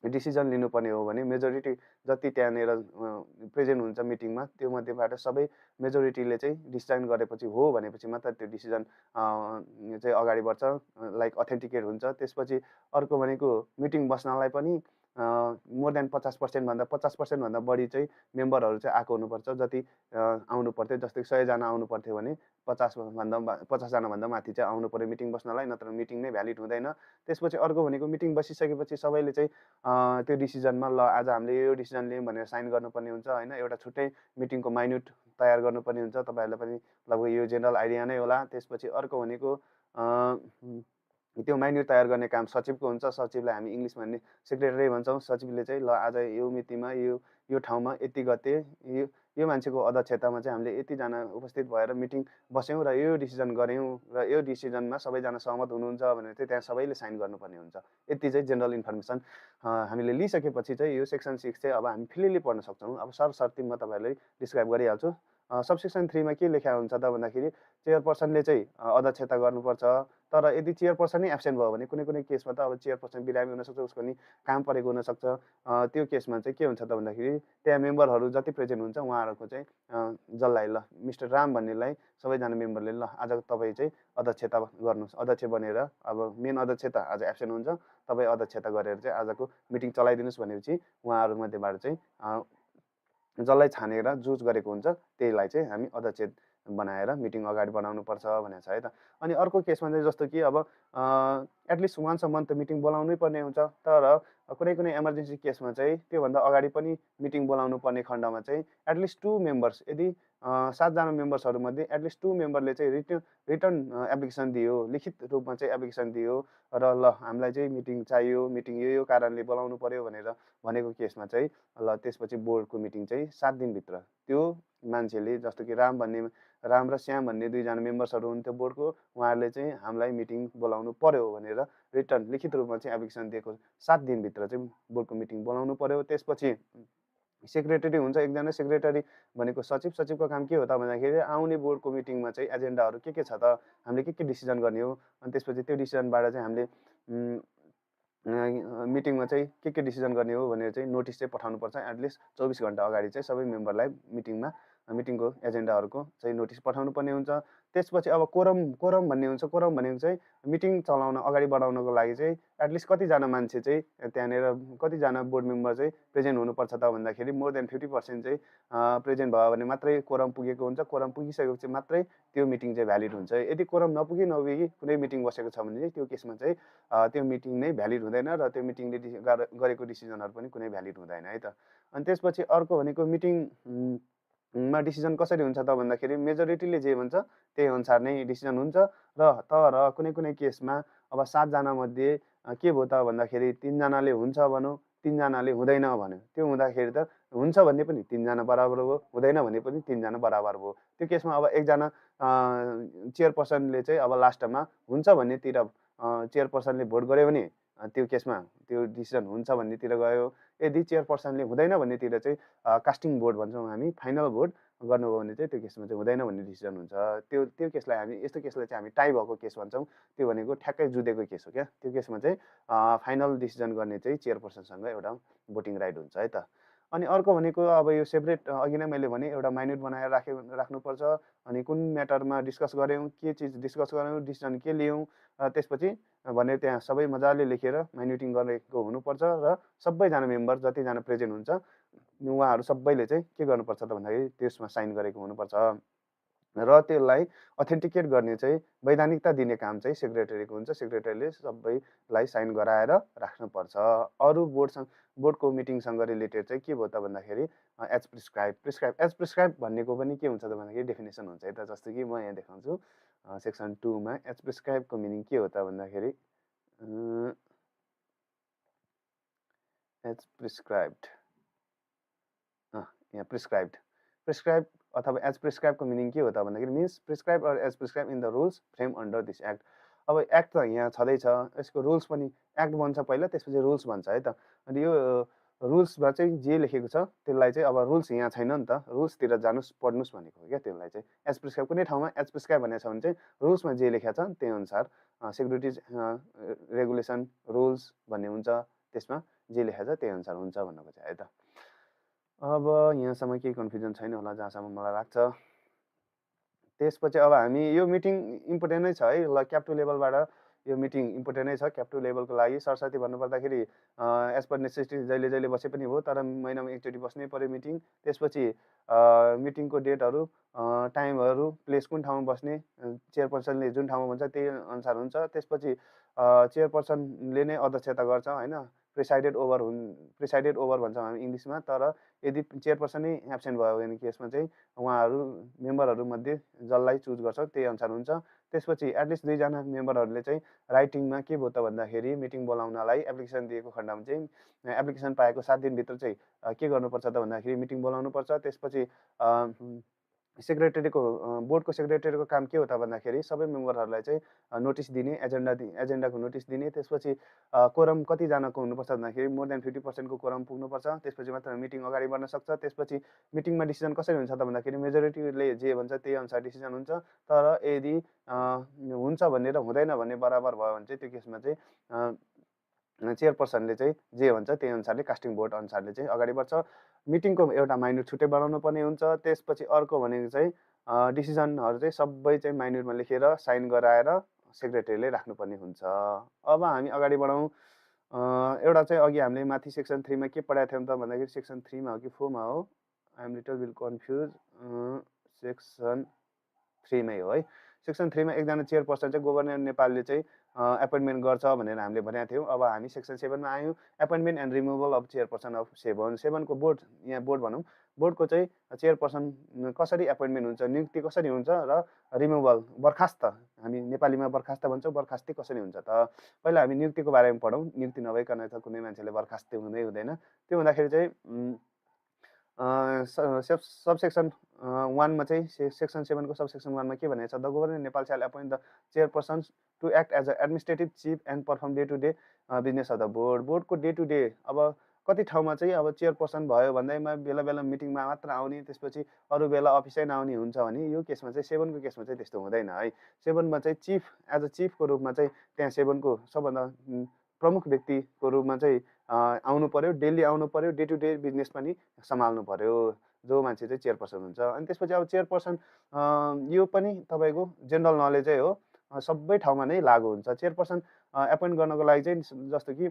डिसिजन लिनुपर्ने हो भने मेजोरिटी जति त्यहाँनिर प्रेजेन्ट हुन्छ मिटिङमा, त्यो मध्येबाट सबै मेजोरिटीले चाहिँ डिसिजन गरेपछि हो भनेपछि मात्र त्यो डिसिजन चाहिँ अगाडि बढ्छ, लाइक अथेन्टिकेट हुन्छ। त्यसपछि अर्को भनेको मिटिङ बस्नलाई पनि मोर देन 50% भन्दा बढी चाहिँ मेम्बरहरू चाहिँ आएको हुनुपर्छ। जति आउनु पर्थ्यो, जस्तै 100 जना आउनु पर्थ्यो भने 50 जनाभन्दा माथि चाहिँ आउनु पर्यो मिटिङ बस्नलाई, नत्र मिटिङ नै भ्यालिड हुँदैन। त्यसपछि अर्को भनेको मिटिङ बसिसकेपछि सबैले चाहिँ त्यो डिसिजनमा ल आज हामीले यो डिसिजन लियौँ भनेर साइन गर्नुपर्ने हुन्छ होइन। एउटा छुट्टै मिटिङको माइन्युट तयार गर्नुपर्ने हुन्छ, तपाईँहरूलाई पनि लगभग यो जेनरल आइडिया नै होला। त्यसपछि अर्को भनेको त्यो माइन्युट तयार गर्ने काम सचिवको हुन्छ। सचिवलाई हामी इङ्ग्लिसमा भने सेक्रेटरी भन्छौँ। सचिवले चाहिँ ल आज यो मितिमा यो ठाउँमा यति गते यो मान्छेको अध्यक्षतामा चाहिँ हामीले यतिजना उपस्थित भएर मिटिङ बस्यौँ र यो डिसिजन गऱ्यौँ र यो डिसिजनमा सबैजना सहमत हुनुहुन्छ भनेर चाहिँ त्यहाँ सबैले साइन गर्नुपर्ने हुन्छ। यति चाहिँ जेनरल इन्फर्मेसन हामीले लिइसकेपछि चाहिँ यो सेक्सन 6 चाहिँ अब हामी फ्रिली पढ्न सक्छौँ। अब सरसर्ती म तपाईँहरूलाई डिस्क्राइब गरिहाल्छु। सबसेक्सन 3 मा के लेखा हुन्छ त भन्दाखेरि चेयरपर्सनले चाहिँ अध्यक्षता गर्नुपर्छ, तर यदि चेयरपर्सन नै एब्सेन्ट भयो भने कुनै कुनै केसमा त अब चेयरपर्सन बिरामी हुनसक्छ, उसको नि काम परेको हुनसक्छ। त्यो केसमा चाहिँ के हुन्छ त भन्दाखेरि त्यहाँ मेम्बरहरू जति प्रेजेन्ट हुन्छ उहाँहरूको चाहिँ जसलाई ल मिस्टर राम भन्नेलाई सबैजना मेम्बरले ल आज तपाईँ चाहिँ अध्यक्षता गर्नुहोस्, अध्यक्ष बनेर अब मेन अध्यक्ष त आज एब्सेन्ट हुन्छ, तपाईँ अध्यक्षता गरेर चाहिँ आजको मिटिङ चलाइदिनुहोस् भनेपछि उहाँहरूमध्येबाट चाहिँ जसलाई छानेर जुज गरेको हुन्छ त्यहीलाई चाहिँ हामी अध्यक्ष बनाएर मिटिङ अगाडि बढाउनुपर्छ भनेको छ है त। अनि अर्को केसमा चाहिँ जस्तो कि अब at least once a month meeting बोलाउनै पर्ने हुन्छ, तर कुनै कुनै एमर्जेन्सी केसमा चाहिँ त्योभन्दा अगाडि पनि मिटिङ बोलाउनु पर्ने खण्डमा चाहिँ एटलिस्ट 2 मेम्बर्स, यदि 7 जना मेम्बर्सहरूमध्ये एटलिस्ट 2 मेम्बरले चाहिँ रिटर्न एप्लिकेसन दियो, लिखित रूपमा चाहिँ एप्लिकेसन दियो र ल हामीलाई चाहिँ मिटिङ चाहियो, मिटिङ यो कारणले बोलाउनु पर्यो भनेर भनेको केसमा चाहिँ ल त्यसपछि बोर्डको मिटिङ चाहिँ 7 दिनभित्र त्यो मान्छेले, जस्तो कि राम र श्याम भन्ने 2 जना मेम्बर्सहरू हुन्थ्यो बोर्डको, उहाँहरूले चाहिँ हामीलाई मिटिङ बोलाउनु पर्यो भनेर रिटर्न लिखित रूपमा चाहिँ एप्लिकेसन दिएको 7 दिनभित्र चाहिँ बोर्डको मिटिङ बोलाउनु पर्यो। त्यसपछि सेक्रेटरी हुन्छ एकजना। सेक्रेटरी भनेको सचिव। सचिवको काम के हो त भन्दाखेरि आउने बोर्डको मिटिङमा चाहिँ एजेन्डाहरू के छ त, हामीले के डिसिजन गर्ने हो, अनि त्यसपछि त्यो डिसिजनबाट चाहिँ हामीले मिटिङमा चाहिँ के डिसिजन गर्ने हो भनेर चाहिँ नोटिस चाहिँ पठाउनुपर्छ एटलिस्ट 24 घन्टा अगाडि चाहिँ सबै मेम्बरलाई मिटिङमा मिटिङको एजेन्डाहरूको चाहिँ नोटिस पठाउनु पर्ने हुन्छ। त्यसपछि अब कोरम भन्ने हुन्छ। कोरम भनेको चाहिँ मिटिङ चलाउन अगाडि बढाउनको लागि चाहिँ एटलिस्ट कतिजना मान्छे चाहिँ त्यहाँनिर कतिजना बोर्ड मेम्बर चाहिँ प्रेजेन्ट हुनुपर्छ त भन्दाखेरि मोर देन 50% चाहिँ प्रेजेन्ट भयो भने मात्रै कोरम पुगेको हुन्छ। कोरम पुगिसकेपछि मात्रै त्यो मिटिङ चाहिँ भ्यालिड हुन्छ। यदि कोरम नपुगी कुनै मिटिङ बसेको छ भने चाहिँ त्यो केसमा चाहिँ त्यो मिटिङ नै भ्यालिड हुँदैन र त्यो मिटिङले गरेको डिसिजनहरू पनि कुनै भ्यालिड हुँदैन है त। अनि त्यसपछि अर्को भनेको मा डिसिजन कसरी हुन्छ त भन्दाखेरि मेजोरिटीले जे भन्छ त्यही अनुसार नै डिसिजन हुन्छ। र तर कुनै कुनै केसमा अब 7 जना मध्ये के भयो त भन्दाखेरि 3 जनाले हुन्छ भनौँ, 3 जनाले हुँदैन भन्यो। त्यो हुँदाखेरि त हुन्छ भन्ने पनि 3 जना बराबर भयो, हुँदैन भन्ने पनि 3 जना बराबर भयो। त्यो केसमा अब एकजना चेयरपर्सनले चाहिँ अब लास्टमा हुन्छ भन्नेतिर चेयरपर्सनले भोट गर्यो भने त्यो केसमा त्यो डिसिजन हुन्छ भन्नेतिर गयो। यदि चेयरपर्सनले हुँदैन भन्नेतिर चाहिँ कास्टिङ भोट भन्छौँ हामी, फाइनल भोट गर्नुभयो भने चाहिँ त्यो केसमा चाहिँ हुँदैन भन्ने डिसिजन हुन्छ। त्यो केसलाई हामी यस्तो केसलाई चाहिँ हामी टाई भएको केस भन्छौँ। त्यो भनेको ठ्याक्कै जुधेको केस हो क्या। त्यो केसमा चाहिँ फाइनल डिसिजन गर्ने चाहिँ चेयरपर्सनसँग एउटा भोटिङ राइट हुन्छ है त। अनि अर्को भनेको अब यो सेपरेट अघि नै मैले भने एउटा माइन्युट बनाएर राख्नुपर्छ। अनि कुन म्याटरमा डिस्कस गऱ्यौँ, के चिज डिस्कस गऱ्यौँ, डिसिजन के लियौँ, त्यसपछि भनेर त्यहाँ सबै मजाले लेखेर माइन्युटिङ गरेको हुनुपर्छ। र सबैजना मेम्बर जतिजना प्रेजेन्ट हुन्छ उहाँहरू सबैले चाहिँ के गर्नुपर्छ त भन्दाखेरि त्यसमा साइन गरेको हुनुपर्छ। र त्यसलाई अथेन्टिकेट गर्ने चाहिँ वैधानिकता दिने काम चाहिँ सेक्रेटरीको हुन्छ। सेक्रेटरीले सबैलाई साइन गराएर राख्नुपर्छ। अरू बोर्डको मिटिङसँग रिलेटेड चाहिँ के भयो त भन्दाखेरि एज प्रिस्क्राइब भन्नेको पनि के हुन्छ त भन्दाखेरि डेफिनेसन हुन्छ है त। जस्तो कि म यहाँ देखाउँछु सेक्सन 2 मा एज प्रिस्क्राइबको मिनिङ के हो त भन्दाखेरि एज प्रिस्क्राइब्ड यहाँ प्रिस्क्राइब अथवा एज प्रिस्क्राइबको मिनिङ के हो त भन्दाखेरि means prescribe or as prescribe in the rules frame under this act. अब एक्ट त यहाँ छँदैछ, यसको रुल्स पनि एक्ट बन्छ पहिला, त्यसपछि रुल्स भन्छ है त। अनि यो रुल्समा चाहिँ जे लेखेको छ त्यसलाई चाहिँ अब रुल्स यहाँ छैन नि त, रुल्सतिर जानुहोस् पढ्नुहोस् भनेको हो क्या। त्यसलाई चाहिँ एज प्रिस्क्राइब कुनै ठाउँमा एज प्रिस्क्राइब भनेको छ भने चाहिँ रुल्समा जे लेखेको छ त्यही अनुसार सेक्युरिटिज रेगुलेसन रुल्स भन्ने हुन्छ, त्यसमा जे लेखेको छ त्यही अनुसार हुन्छ भन्नको चाहिँ है त। अब यहाँसम्म केही कन्फ्युजन छैन होला जहाँसम्म मलाई लाग्छ। त्यसपछि अब हामी यो मिटिङ इम्पोर्टेन्ट नै छ है। ल क्याप 2 लेभलबाट यो मिटिङ इम्पोर्टेन्ट नै छ क्याप 2 लेभलको लागि। सरस्वती भन्नुपर्दाखेरि एज पर नेसेसिटी जहिले जहिले बसे पनि हो, तर महिनामा एकचोटि बस्नै पर्यो मिटिङ। त्यसपछि मिटिङको डेटहरू, टाइमहरू, प्लेस कुन ठाउँमा बस्ने, चेयरपर्सनले जुन ठाउँमा भन्छ त्यही अनुसार हुन्छ। त्यसपछि चेयरपर्सनले नै अध्यक्षता गर्छ होइन, प्रिसाइडेड ओभर भन्छौँ हामी इङ्ग्लिसमा। तर यदि चेयरपर्सन नै एब्सेन्ट भयो भने केसमा चाहिँ उहाँहरू मेम्बरहरूमध्ये जसलाई चुज गर्छ त्यही अनुसार हुन्छ। त्यसपछि एटलिस्ट 2 जना मेम्बरहरूले चाहिँ राइटिङमा के भयो त भन्दाखेरि मिटिङ बोलाउनलाई एप्लिकेसन दिएको खण्डमा चाहिँ एप्लिकेसन पाएको 7 दिनभित्र चाहिँ के गर्नुपर्छ त भन्दाखेरि मिटिङ बोलाउनुपर्छ। त्यसपछि बोर्डको सेक्रेटरीको काम के हो त भन्दाखेरि सबै मेम्बरहरूलाई चाहिँ नोटिस दिने, एजेन्डाको नोटिस दिने। त्यसपछि कोरम कतिजनाको हुनुपर्छ भन्दाखेरि मोर देन 50%को कोरम पुग्नुपर्छ, त्यसपछि मात्र मिटिङ अगाडि बढ्न सक्छ। त्यसपछि मिटिङमा डिसिजन कसरी हुन्छ त भन्दाखेरि मेजोरिटीले जे भन्छ त्यही अनुसार डिसिजन हुन्छ। तर यदि हुन्छ भन्ने र हुँदैन भन्ने बराबर भयो भने चाहिँ त्यो केसमा चाहिँ चेयरपर्सनले चाहिँ जे भन्छ त्यही अनुसारले कास्टिङ भोट अनुसारले चाहिँ अगाडि बढ्छ। मिटिङको एउटा माइन्युट छुट्टै बनाउनु पर्ने हुन्छ। त्यसपछि अर्को भनेको चाहिँ डिसिजनहरू चाहिँ सबै चाहिँ माइन्युटमा लेखेर साइन गराएर सेक्रेटरीले राख्नुपर्ने हुन्छ। अब हामी अगाडि बढौँ। एउटा चाहिँ अघि हामीले माथि सेक्सन 3 मा के पढाएको थियौँ त भन्दाखेरि सेक्सन 3 मा हो कि 4 मा हो, I am little bit confuse. Section 3 मै हो है। सेक्सन 3 मा एकजना चेयरपर्सन चाहिँ गभर्नर नेपालले चाहिँ एपोइन्टमेन्ट गर्छ भनेर हामीले भनेका थियौँ। अब हामी सेक्सन 7 मा आयौँ, appointment and removal of chairperson of 7 को बोर्ड, यहाँ बोर्ड भनौँ, बोर्डको चाहिँ चेयरपर्सन कसरी एपोइन्टमेन्ट हुन्छ, नियुक्ति कसरी हुन्छ, र रिमुभल बर्खास्त, हामी नेपालीमा बर्खास्त भन्छौँ, बर्खास्ती कसरी हुन्छ त। पहिला हामी नियुक्तिको बारेमा पढौँ। नियुक्ति नभइकन त कुनै मान्छेले बर्खास्ती हुँदैन। त्यो हुँदाखेरि चाहिँ सबसेक्सन 1 मा चाहिँ सेक्सन 7 को सबसेक्सन 1 मा के भनेको छ, the governor Nepal shall appoint the chairperson to act as a administrative chief and perform day to day business of the board. बोर्डको डे टु डे अब कति ठाउँमा चाहिँ अब चेयरपर्सन भयो भन्दैमा बेला बेला मिटिङमा मात्र आउने, त्यसपछि अरू बेला अफिसै नआउने हुन्छ भने यो केसमा चाहिँ 7 को केसमा चाहिँ त्यस्तो हुँदैन है। 7 मा चाहिँ चिफ, एज अ चिफको रूपमा चाहिँ त्यहाँ 7 को सबभन्दा प्रमुख व्यक्तिको रूपमा चाहिँ आउनु पर्यो, डेली आउनु पर्यो, डे टु डे बिजनेस पनि सम्हाल्नु पर्यो। जो मान्छे चाहिँ चेयरपर्सन हुन्छ। अनि त्यसपछि अब चेयरपर्सन यो पनि तपाईँको जेनरल नलेजै हो, सबै ठाउँमा नै लागु हुन्छ। चेयरपर्सन एपोइन्ट गर्नको लागि चाहिँ जस्तो कि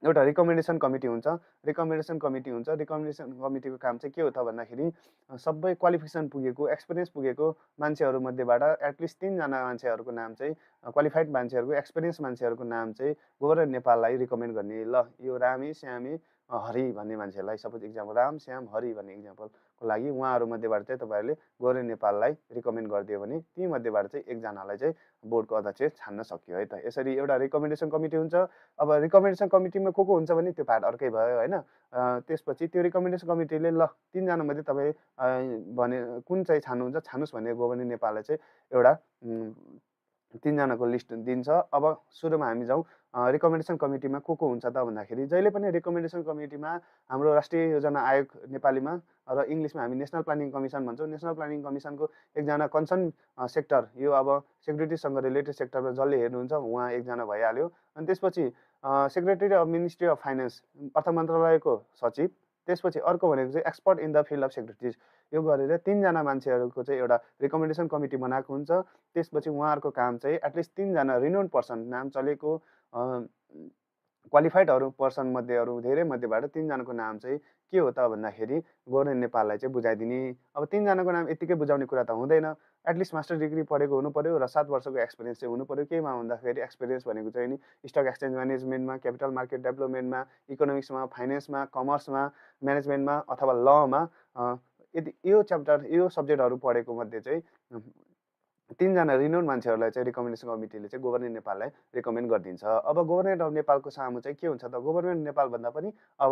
एउटा रिकमेन्डेसन कमिटी हुन्छ। रिकमेन्डेसन कमिटीको काम चाहिँ के हो त भन्दाखेरि सबै क्वालिफिकेसन पुगेको, एक्सपिरियन्स पुगेको मान्छेहरूमध्येबाट एटलिस्ट 3 जना मान्छेहरूको नाम चाहिँ क्वालिफाइड मान्छेहरूको, एक्सपिरियन्स मान्छेहरूको नाम चाहिँ गभर्नमेन्ट नेपाललाई रिकमेन्ड गर्ने। ल यो रामी, श्यामी, हरि भन्ने मान्छेहरूलाई सपोज इक्जाम्पल राम, श्याम, हरि भन्ने इक्जाम्पलको लागि उहाँहरूमध्येबाट चाहिँ तपाईँहरूले गभर्नमेन्ट नेपाललाई रिकमेन्ड गरिदियो भने तीमध्येबाट चाहिँ एकजनालाई चाहिँ बोर्डको अध्यक्ष छान्न सक्यो है त। यसरी एउटा रिकमेन्डेसन कमिटी हुन्छ। अब रिकमेन्डेसन कमिटीमा को हुन्छ भने त्यो पार्ट अर्कै भयो होइन। त्यसपछि त्यो रिकमेन्डेसन कमिटीले ल 3 जनामध्ये तपाईँ भने कुन चाहिँ छान्नुहुन्छ, छान्नुहोस् भने गभर्नमेन्ट नेपाललाई चाहिँ एउटा 3 जनाको लिस्ट दिन्छ। अब सुरुमा हामी जाउँ रिकमेन्डेसन कमिटीमा को हुन्छ त भन्दाखेरि जहिले पनि रिकमेन्डेसन कमिटीमा हाम्रो राष्ट्रिय योजना आयोग नेपालीमा र इङ्ग्लिसमा हामी नेसनल प्लानिङ कमिसन भन्छौँ। नेसनल प्लानिङ कमिसनको एकजना कन्सर्न सेक्टर, यो अब सेक्युरिटीसँग रिलेटेड सेक्टरमा जसले हेर्नुहुन्छ उहाँ एकजना भइहाल्यो। अनि त्यसपछि secretary of ministry of finance, अर्थ मन्त्रालयको सचिव। त्यसपछि अर्को भनेको चाहिँ expert in the field of securities. यो गरेर 3 जना मान्छेहरूको चाहिँ एउटा रिकमेन्डेसन कमिटी बनाएको हुन्छ। त्यसपछि उहाँहरूको काम चाहिँ एटलिस्ट 3 जना रिनाउन्ड पर्सन, नाम चलेको क्वालिफाइडहरू पर्सनमध्येहरू धेरै मध्येबाट 3 जनाको नाम चाहिँ के हो त भन्दाखेरि गभर्नमेन्ट नेपाललाई चाहिँ बुझाइदिने। अब 3 जनाको नाम यत्तिकै बुझाउने कुरा त हुँदैन। एटलिस्ट मास्टर डिग्री पढेको हुनु पर्यो र 7 वर्षको एक्सपिरियन्स चाहिँ हुनु पर्यो। केमा भन्दाखेरि एक्सपिरियन्स भनेको चाहिँ नि स्टक एक्सचेन्ज म्यानेजमेन्टमा, क्यापिटल मार्केट डेभलपमेन्टमा, इकोनोमिक्समा, फाइनेन्समा, कमर्समा, म्यानेजमेन्टमा अथवा लमा यदि यो च्याप्टर यो सब्जेक्टहरू पढेको मध्ये चाहिँ 3 जना रिनाउन्ड मान्छेहरूलाई चाहिँ रिकमेन्डेसन कमिटीले चाहिँ गभर्नमेन्ट नेपाललाई रिकमेन्ड गरिदिन्छ। अब गभर्नमेन्ट अफ नेपालको सामु चाहिँ के हुन्छ त, गभर्नमेन्ट नेपाल भन्दा पनि अब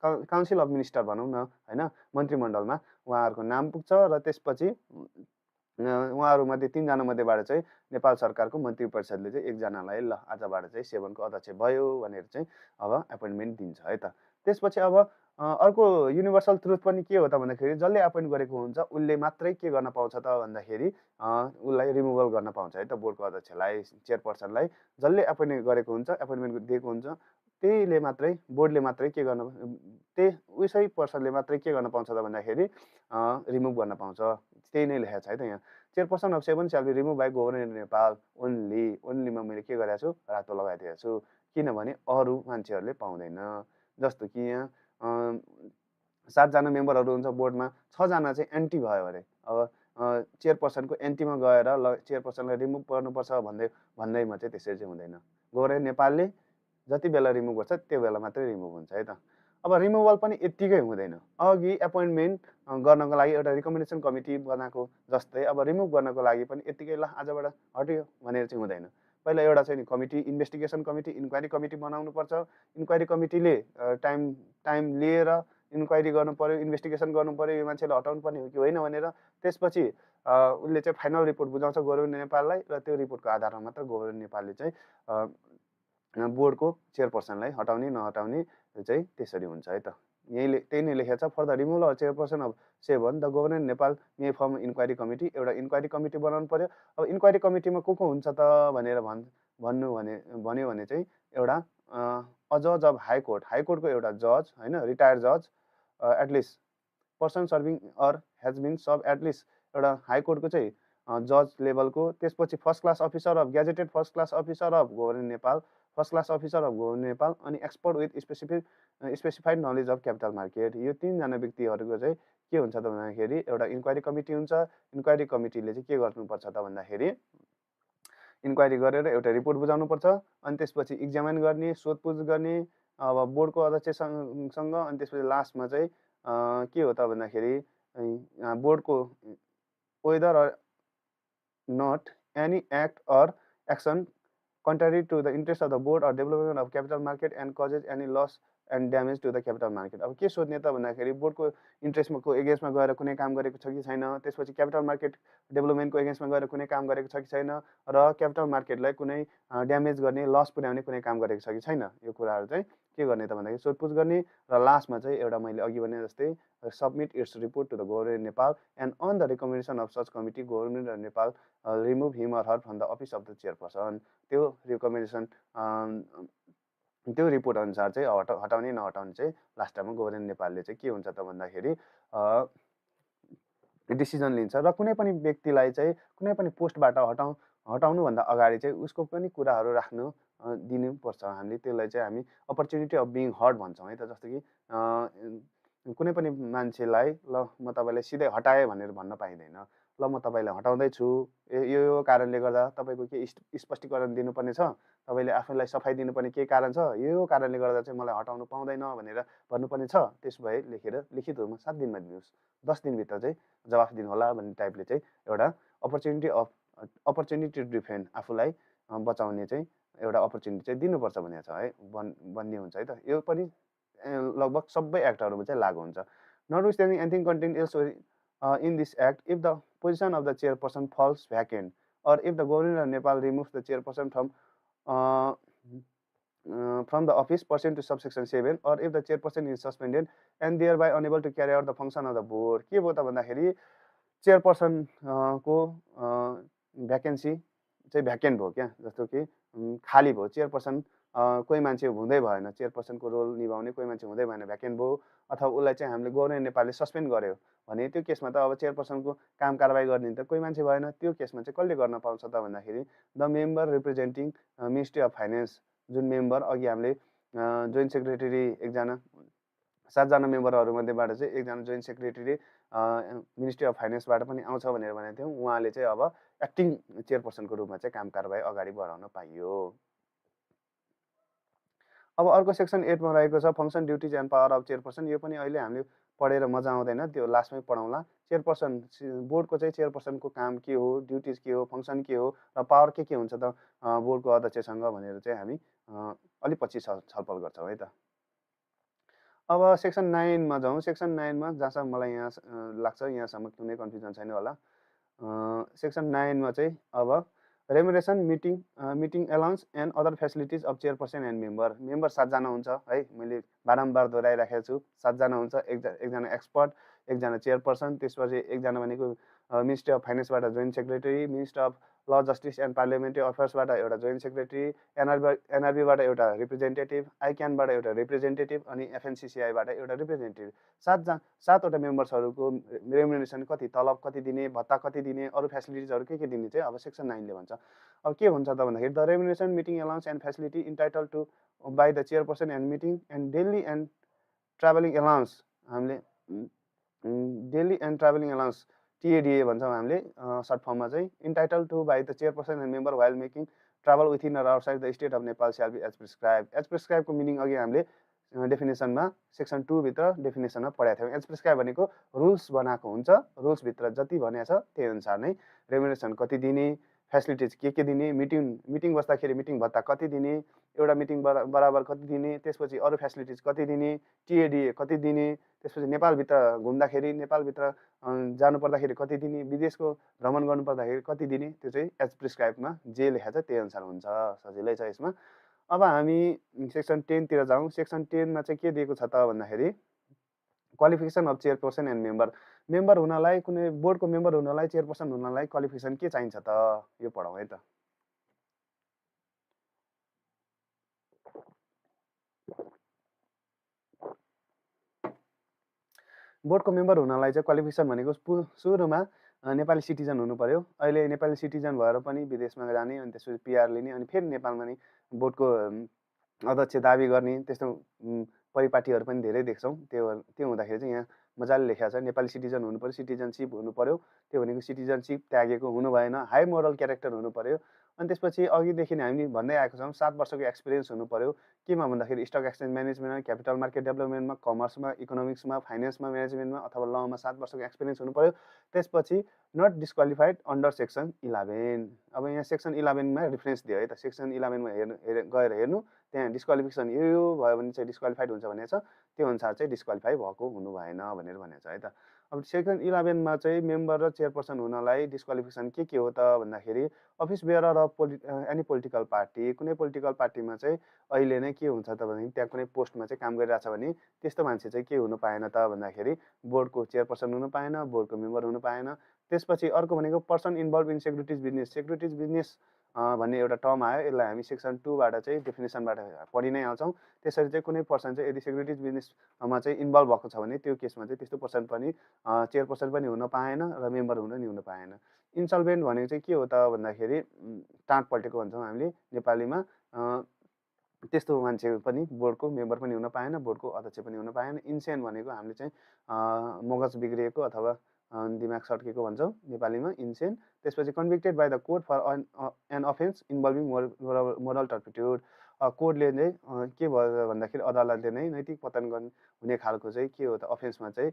काउन्सिल अफ मिनिस्टर भनौँ न होइन, मन्त्रीमण्डलमा उहाँहरूको नाम पुग्छ र त्यसपछि उहाँहरूमध्ये 3 जना मध्येबाट चाहिँ नेपाल सरकारको मन्त्री परिषदले चाहिँ एकजनालाई ल आजबाट चाहिँ सेभनको अध्यक्ष भयो भनेर चाहिँ अब एपोइन्टमेन्ट दिन्छ है त। त्यसपछि अब अर्को युनिभर्सल ट्रुथ पनि के हो त भन्दाखेरि जसले एपोइन्ट गरेको हुन्छ उसले मात्रै के गर्न पाउँछ त भन्दाखेरि उसलाई रिमुभल गर्न पाउँछ है त। बोर्डको अध्यक्षलाई, चेयरपर्सनलाई जसले एपोइन्ट गरेको हुन्छ, एपोइन्टमेन्ट दिएको हुन्छ, त्यहीले मात्रै, बोर्डले मात्रै के गर्न, उसै पर्सनले मात्रै के गर्न पाउँछ त भन्दाखेरि रिमुभ गर्न पाउँछ। त्यही नै लेखेको छ है त यहाँ। Chairperson of 7 shall be removed by government Nepal only. ओन्लीमा मैले के गरेको छु, रातो लगाइदिएको छु, किनभने अरू मान्छेहरूले पाउँदैन। जस्तो कि यहाँ 7 जना मेम्बरहरू हुन्छ बोर्डमा, 6 जना चाहिँ एन्टी भयो अरे। अब चेयरपर्सनको एन्टीमा गएर ल चेयरपर्सनलाई रिमुभ गर्नुपर्छ भन्दैमा चाहिँ त्यसरी चाहिँ हुँदैन। गभर्नमेन्ट नेपालले जति बेला रिमुभ गर्छ त्यो बेला मात्रै रिमुभ हुन्छ है त। अब रिमुभल पनि यत्तिकै हुँदैन। अघि एपोइन्टमेन्ट गर्नको लागि एउटा रिकमेन्डेसन कमिटी बनाएको जस्तै अब रिमुभ गर्नको लागि पनि यत्तिकै ल आजबाट हट्यो भनेर चाहिँ हुँदैन। पहिला एउटा चाहिँ नि committee, investigation committee, inquiry committee बनाउनुपर्छ। इन्क्वायरी कमिटीले टाइम लिएर इन्क्वायरी गर्नु पर्यो, इन्भेस्टिगेसन गर्नु पर्यो, यो मान्छेले हटाउनु पर्ने हो कि होइन भनेर। त्यसपछि उसले चाहिँ फाइनल रिपोर्ट बुझाउँछ गभर्नमेन्ट नेपाललाई र त्यो रिपोर्टको आधारमा मात्र गभर्नमेन्ट नेपालले चाहिँ बोर्डको चेयरपर्सनलाई हटाउने नहटाउने चाहिँ त्यसरी हुन्छ है त। त्यही नै लेखेको छ। For the removal of chairperson of 7 the government Nepal may form inquiry committee. एउटा इन्क्वायरी कमिटी बनाउनु पर्यो। अब इन्क्वायरी कमिटीमा को हुन्छ त भनेर भन्यो भने चाहिँ एउटा अ जज अफ हाइकोर्टको एउटा जज होइन, रिटायर्ड जज, at least person serving or has been serve at least एउटा हाइकोर्टको चाहिँ जज लेभलको। त्यसपछि first class officer of gazetted first class officer of government Nepal, first class officer of government Nepal, अनि expert with specified knowledge of capital market. यो 3 जना व्यक्तिहरूको चाहिँ के हुन्छ त भन्दाखेरि एउटा इन्क्वायरी कमिटी हुन्छ। इन्क्वायरी कमिटीले चाहिँ के गर्नुपर्छ त भन्दाखेरि इन्क्वायरी गरेर एउटा रिपोर्ट बुझाउनुपर्छ। अनि त्यसपछि इक्जामिन गर्ने, सोधपुछ गर्ने अब बोर्डको अध्यक्षसँग। अनि त्यसपछि लास्टमा चाहिँ के हो त भन्दाखेरि बोर्डको whether or not any act or action contrary to the interest of the board or development of capital market and causes any loss and damage to the capital market। अब के सोध्ने त भन्दाखेरि बोर्डको इन्ट्रेस्टमा को एगेन्स्टमा गएर कुनै काम गरेको छ कि छैन, त्यसपछि क्यापिटल मार्केट डेभलपमेन्टको एगेन्स्टमा गएर कुनै काम गरेको छ कि छैन, र क्यापिटल मार्केटलाई कुनै ड्यामेज गर्ने, लस पुर्याउने कुनै काम गरेको छ कि छैन। यो कुराहरू चाहिँ के गर्ने त भन्दाखेरि सोधपुछ गर्ने र लास्टमा चाहिँ एउटा मैले अघि भने जस्तै submit its report to the government Nepal and on the recommendation of such committee government Nepal remove him or her from the office of the chairperson. त्यो रिकमेन्डेसन त्यो रिपोर्ट अनुसार चाहिँ हटाउने नहटाउने चाहिँ लास्ट टाइममा गभर्नमेन्ट नेपालले चाहिँ के हुन्छ त भन्दाखेरि डिसिजन लिन्छ र कुनै पनि व्यक्तिलाई चाहिँ कुनै पनि पोस्टबाट हटाउनुभन्दा अगाडि चाहिँ उसको पनि कुराहरू राख्नु दिनुपर्छ। हामीले त्यसलाई चाहिँ हामी अपर्च्युनिटी अफ बिङ हर्ड भन्छौँ है त। जस्तो कि कुनै पनि मान्छेलाई ल म तपाईँलाई सिधै हटाएँ भनेर भन्न पाइँदैन। ल म तपाईँलाई हटाउँदैछु, यो कारणले गर्दा तपाईँको के स्पष्टीकरण दिनुपर्ने छ, तपाईँले आफूलाई सफाइ दिनुपर्ने केही कारण छ, यो कारणले गर्दा चाहिँ मलाई हटाउनु पाउँदैन भनेर भन्नुपर्ने छ। त्यसो भए लेखेर लिखित रूपमा 7 दिनमा दिनुहोस्, 10 दिनभित्र चाहिँ जवाफ दिनुहोला भन्ने टाइपले चाहिँ एउटा अपर्च्युनिटी टु डिफेन्ड, आफूलाई बचाउने चाहिँ एउटा अपर्च्युनिटी चाहिँ दिनुपर्छ भन्ने छ है, बन्ने हुन्छ है त। यो पनि लगभग सबै एक्टहरूमा चाहिँ लागु हुन्छ। Notwithstanding anything content else in this act, if the position of the chairperson falls vacant or if the government of Nepal removes the chairperson from the office pursuant to subsection 7 or if the chairperson is suspended and thereby unable to carry out the function of the board। के भयो त भन्दाखेरि chairperson को vacancy चाहिँ vacant भयो क्या, जस्तो कि खाली भयो, चेयरपर्सन कोही मान्छे हुँदै भएन, चेयरपर्सनको रोल निभाउने कोही मान्छे हुँदै भएन, भ्याकेन्ट भयो, अथवा उसलाई चाहिँ हामीले गभर्नमेन्ट नेपालले सस्पेन्ड गर्यो भने त्यो केसमा त अब चेयरपर्सनको काम कारबाही गर्ने त कोही मान्छे भएन। त्यो केसमा चाहिँ कसले गर्न पाउँछ त भन्दाखेरि the member representing ministry of finance, जुन मेम्बर अघि हामीले जोइन्ट सेक्रेटरी एकजना 7 जना मेम्बरहरूमध्येबाट चाहिँ एकजना जोइन्ट सेक्रेटरी मिनिस्ट्री अफ फाइनेन्सबाट पनि आउँछ भनेर भनेको थियौँ। उहाँले चाहिँ अब एक्टिङ चेयरपर्सनको रूपमा चाहिँ काम कारबाही अगाडि बढाउन पाइयो। अब अर्को सेक्सन 8 मा रहेको छ function duties and power of chairperson. यो पनि अहिले हामीले पढेर मजा आउँदैन, त्यो लास्टमै पढाउँला। चेयरपर्सन, बोर्डको चाहिँ चेयरपर्सनको काम के हो, ड्युटिज के हो, फङ्सन के हो र पावर के हुन्छ त बोर्डको अध्यक्षसँग भनेर चाहिँ हामी अलिक पछि छलफल गर्छौँ है त। अब सेक्सन 9 मा जाउँ। सेक्सन 9 मा जहाँसम्म मलाई यहाँ लाग्छ यहाँसम्म कुनै कन्फ्युजन छैन होला। सेक्सन 9 मा चाहिँ अब remuneration, meeting allowance and other facilities of chairperson and member 7 जना हुन्छ है। मैले बारम्बार दोहोऱ्याइराखेको छु, 7 जना हुन्छ। एकजना एक्सपर्ट, एकजना चेयरपर्सन, त्यसपछि एकजना भनेको मिनिस्ट्री अफ फाइनेन्सबाट जोइन्ट सेक्रेटरी, मिनिस्टर अफ ल जस्टिस एन्ड पार्लियामेन्ट्री अफेयर्सबाट एउटा जोइन्ट सेक्रेटरी, एनआरबीबाट एउटा रिप्रेजेन्टेटिभ, आइक्यानबाट एउटा रिप्रेजेन्टेटिभ अनि एफएनसिसिआईबाट एउटा रिप्रेजेन्टेटिभ। 7वटा मेम्बर्सहरूको रेमुनेसन कति, तलब कति दिने, भत्ता कति दिने, अरू फेसिलिटिजहरू के दिने चाहिँ अब सेक्सन 9 ले भन्छ। अब के हुन्छ त भन्दाखेरि the remuneration, meeting allowance and facility entitle to by the chairperson and meeting and daily and travelling allowance, हामीले daily and travelling allowance TADA भन्छौँ हामीले सर्ट फर्ममा चाहिँ, entitle to by the chairperson and member while making travel within र outside the state of Nepal shall be as prescribe. As प्रिस्क्राइबको meaning अघि हामीले डेफिनेसनमा section 2 भित्र डेफिनेसनमा पढाएको थियौँ। एज प्रिस्क्राइब भनेको रुल्स बनाएको हुन्छ, रुल्सभित्र जति भनेको छ त्यही अनुसार नै रेमुनेसन कति दिने, फेसिलिटिज के दिने, मिटिङ बस्दाखेरि मिटिङ भत्ता कति दिने, एउटा मिटिङ बराबर कति दिने, त्यसपछि अरू फेसिलिटिज कति दिने, टिएडिए कति दिने, त्यसपछि नेपालभित्र घुम्दाखेरि, नेपालभित्र जानु पर्दाखेरि कति दिने, विदेशको भ्रमण गर्नु पर्दाखेरि कति दिने, त्यो चाहिँ एज प्रिस्क्राइबमा जे लेखा छ त्यही अनुसार हुन्छ। सजिलै छ यसमा। अब हामी सेक्सन 10 तिर जाउँ। सेक्सन 10 मा चाहिँ के दिएको छ त भन्दाखेरि qualification of chairperson and member हुनलाई, कुनै बोर्डको मेम्बर हुनलाई, चेयरपर्सन हुनलाई क्वालिफिकेसन के चाहिन्छ त, यो पढौँ है त। बोर्डको मेम्बर हुनलाई चाहिँ क्वालिफिकेसन भनेको सुरुमा नेपाली सिटिजन हुनु पर्यो। अहिले नेपाली सिटिजन भएर पनि विदेशमा जाने, अनि त्यसपछि पिआर लिने, अनि फेरि नेपालमा नै बोर्डको अध्यक्ष दाबी गर्ने, त्यस्तो परिपाटीहरू पनि धेरै देख्छौँ। त्यो हुँदाखेरि चाहिँ यहाँ मजाले लेखेको छ, नेपाली सिटिजन हुनु पर्यो, सिटिजनसिप हुनु पर्यो। त्यो भनेको सिटिजनसिप त्यागेको हुनु भएन, हाई मोरल क्यारेक्टर हुनु पर्यो। अनि त्यसपछि अघिदेखि हामी भन्दै आएको छौँ 7 वर्षको एक्सपिरियन्स हुनु पर्यो। केमा भन्दाखेरि स्टक एक्सचेन्ज म्यानेजमेन्टमा, क्यापिटल मार्केट डेभलपमेन्टमा, कमर्समा, इकोनोमिक्समा, फाइनेन्समा, म्यानेजमेन्टमा अथवा लमा 7 वर्षको एक्सपिरियन्स हुनु पर्यो। त्यसपछि नट डिस्क्वालिफाइड अन्डर सेक्सन 11। अब यहाँ सेक्सन 11 मा रिफरेन्स दियो है त। सेक्सन 11 मा गएर हेर्नु, त्यहाँ डिस्क्वालिफिकेसन यो भयो भने चाहिँ डिस्क्वालिफाइड हुन्छ भनेको छ, त्यो अनुसार चाहिँ डिस्क्वालिफाई भएको हुनु भएन भनेर भनेको छ है त। अब सेक्सन 11 मा चाहिँ मेम्बर र चेयरपर्सन हुनलाई डिस्क्वालिफिकेसन के हो त भन्दाखेरि office bearer of any political party, कुनै पोलिटिकल पार्टीमा चाहिँ अहिले नै के हुन्छ त भने त्यहाँ कुनै पोस्टमा चाहिँ काम गरिरहेछ भने त्यस्तो मान्छे चाहिँ के हुनु पाएन त भन्दाखेरि बोर्डको चेयरपर्सन हुनु पाएन, बोर्डको मेम्बर हुनु पाएन। त्यसपछि अर्को भनेको person involve in securities business भन्ने एउटा टर्म आयो। यसलाई हामी सेक्सन 2 बाट चाहिँ डेफिनेसनबाट पढि नै हाल्छौँ। त्यसरी चाहिँ कुनै पर्सन चाहिँ यदि सेक्युरिटिज बिजनेसमा चाहिँ इन्भल्भ भएको छ भने त्यो केसमा चाहिँ त्यस्तो पर्सन पनि चेयरपर्सन पनि हुन पाएन र मेम्बर हुन पाएन। इन्सल्भेन्ट भनेको चाहिँ के हो त भन्दाखेरि टाँट पल्टेको भन्छौँ हामीले नेपालीमा। त्यस्तो मान्छे पनि बोर्डको मेम्बर पनि हुन पाएन, बोर्डको अध्यक्ष पनि हुन पाएन। इन्सेन भनेको हामीले चाहिँ मगज बिग्रिएको अथवा दिमाग सड्केको भन्छौँ नेपालीमा, इन्सेन। त्यसपछि convicted by the court for an offence involving moral turpitude. कोर्टले चाहिँ के भयो भन्दाखेरि अदालतले नै नैतिक पतन हुने खालको चाहिँ के हो त अफेन्समा चाहिँ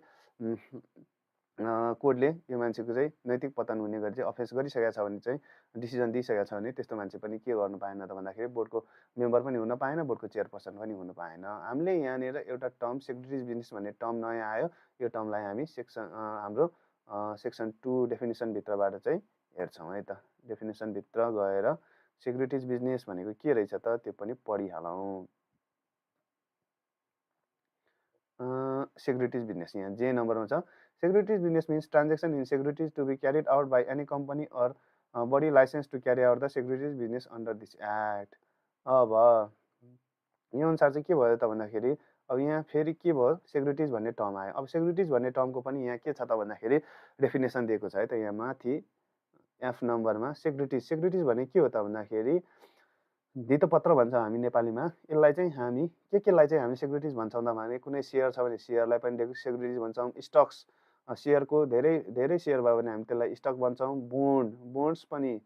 कोर्टले यो मान्छेको चाहिँ नैतिक पतन हुने गरी चाहिँ अफेन्स गरिसकेको छ भने चाहिँ डिसिजन दिइसकेको छ भने त्यस्तो मान्छे पनि के गर्नु पाएन त भन्दाखेरि बोर्डको मेम्बर पनि हुन पाएन, बोर्डको चेयरपर्सन पनि हुनु पाएन। हामीले यहाँनिर एउटा टर्म सेक्युरिटिज बिजनेस भन्ने टर्म नयाँ आयो। यो टर्मलाई हामी हाम्रो सेक्सन 2 डेफिनेसनभित्रबाट चाहिँ हेर्छौँ है त। डेफिनेसनभित्र गएर सेक्युरिटिज बिजनेस भनेको के रहेछ त त्यो पनि पढिहालौँ। सेक्युरिटिज बिजनेस यहाँ जे नम्बरमा छ। Securities business means transaction in securities to be carried out by any company or body license to carry out the securities business under this act. अब यो अनुसार चाहिँ के भयो त भन्दाखेरि अब यहाँ फेरि के भयो सेक्युरिटिज भन्ने टर्म आयो। अब सेक्युरिटिज भन्ने टर्मको पनि यहाँ के छ त भन्दाखेरि डेफिनेसन दिएको छ है त यहाँ माथि एफ नम्बरमा। सेक्युरिटिज भने के हो त भन्दाखेरि धितोपत्र भन्छ हामी नेपालीमा। यसलाई चाहिँ हामी केलाई चाहिँ हामी सेक्युरिटिज भन्छौँ त भने कुनै सेयर छ भने सेयरलाई पनि सेक्युरिटिज भन्छौँ। स्टक्स सेयरको धेरै सेयर भयो भने हामी त्यसलाई स्टक भन्छौँ। बोन्ड्स पनि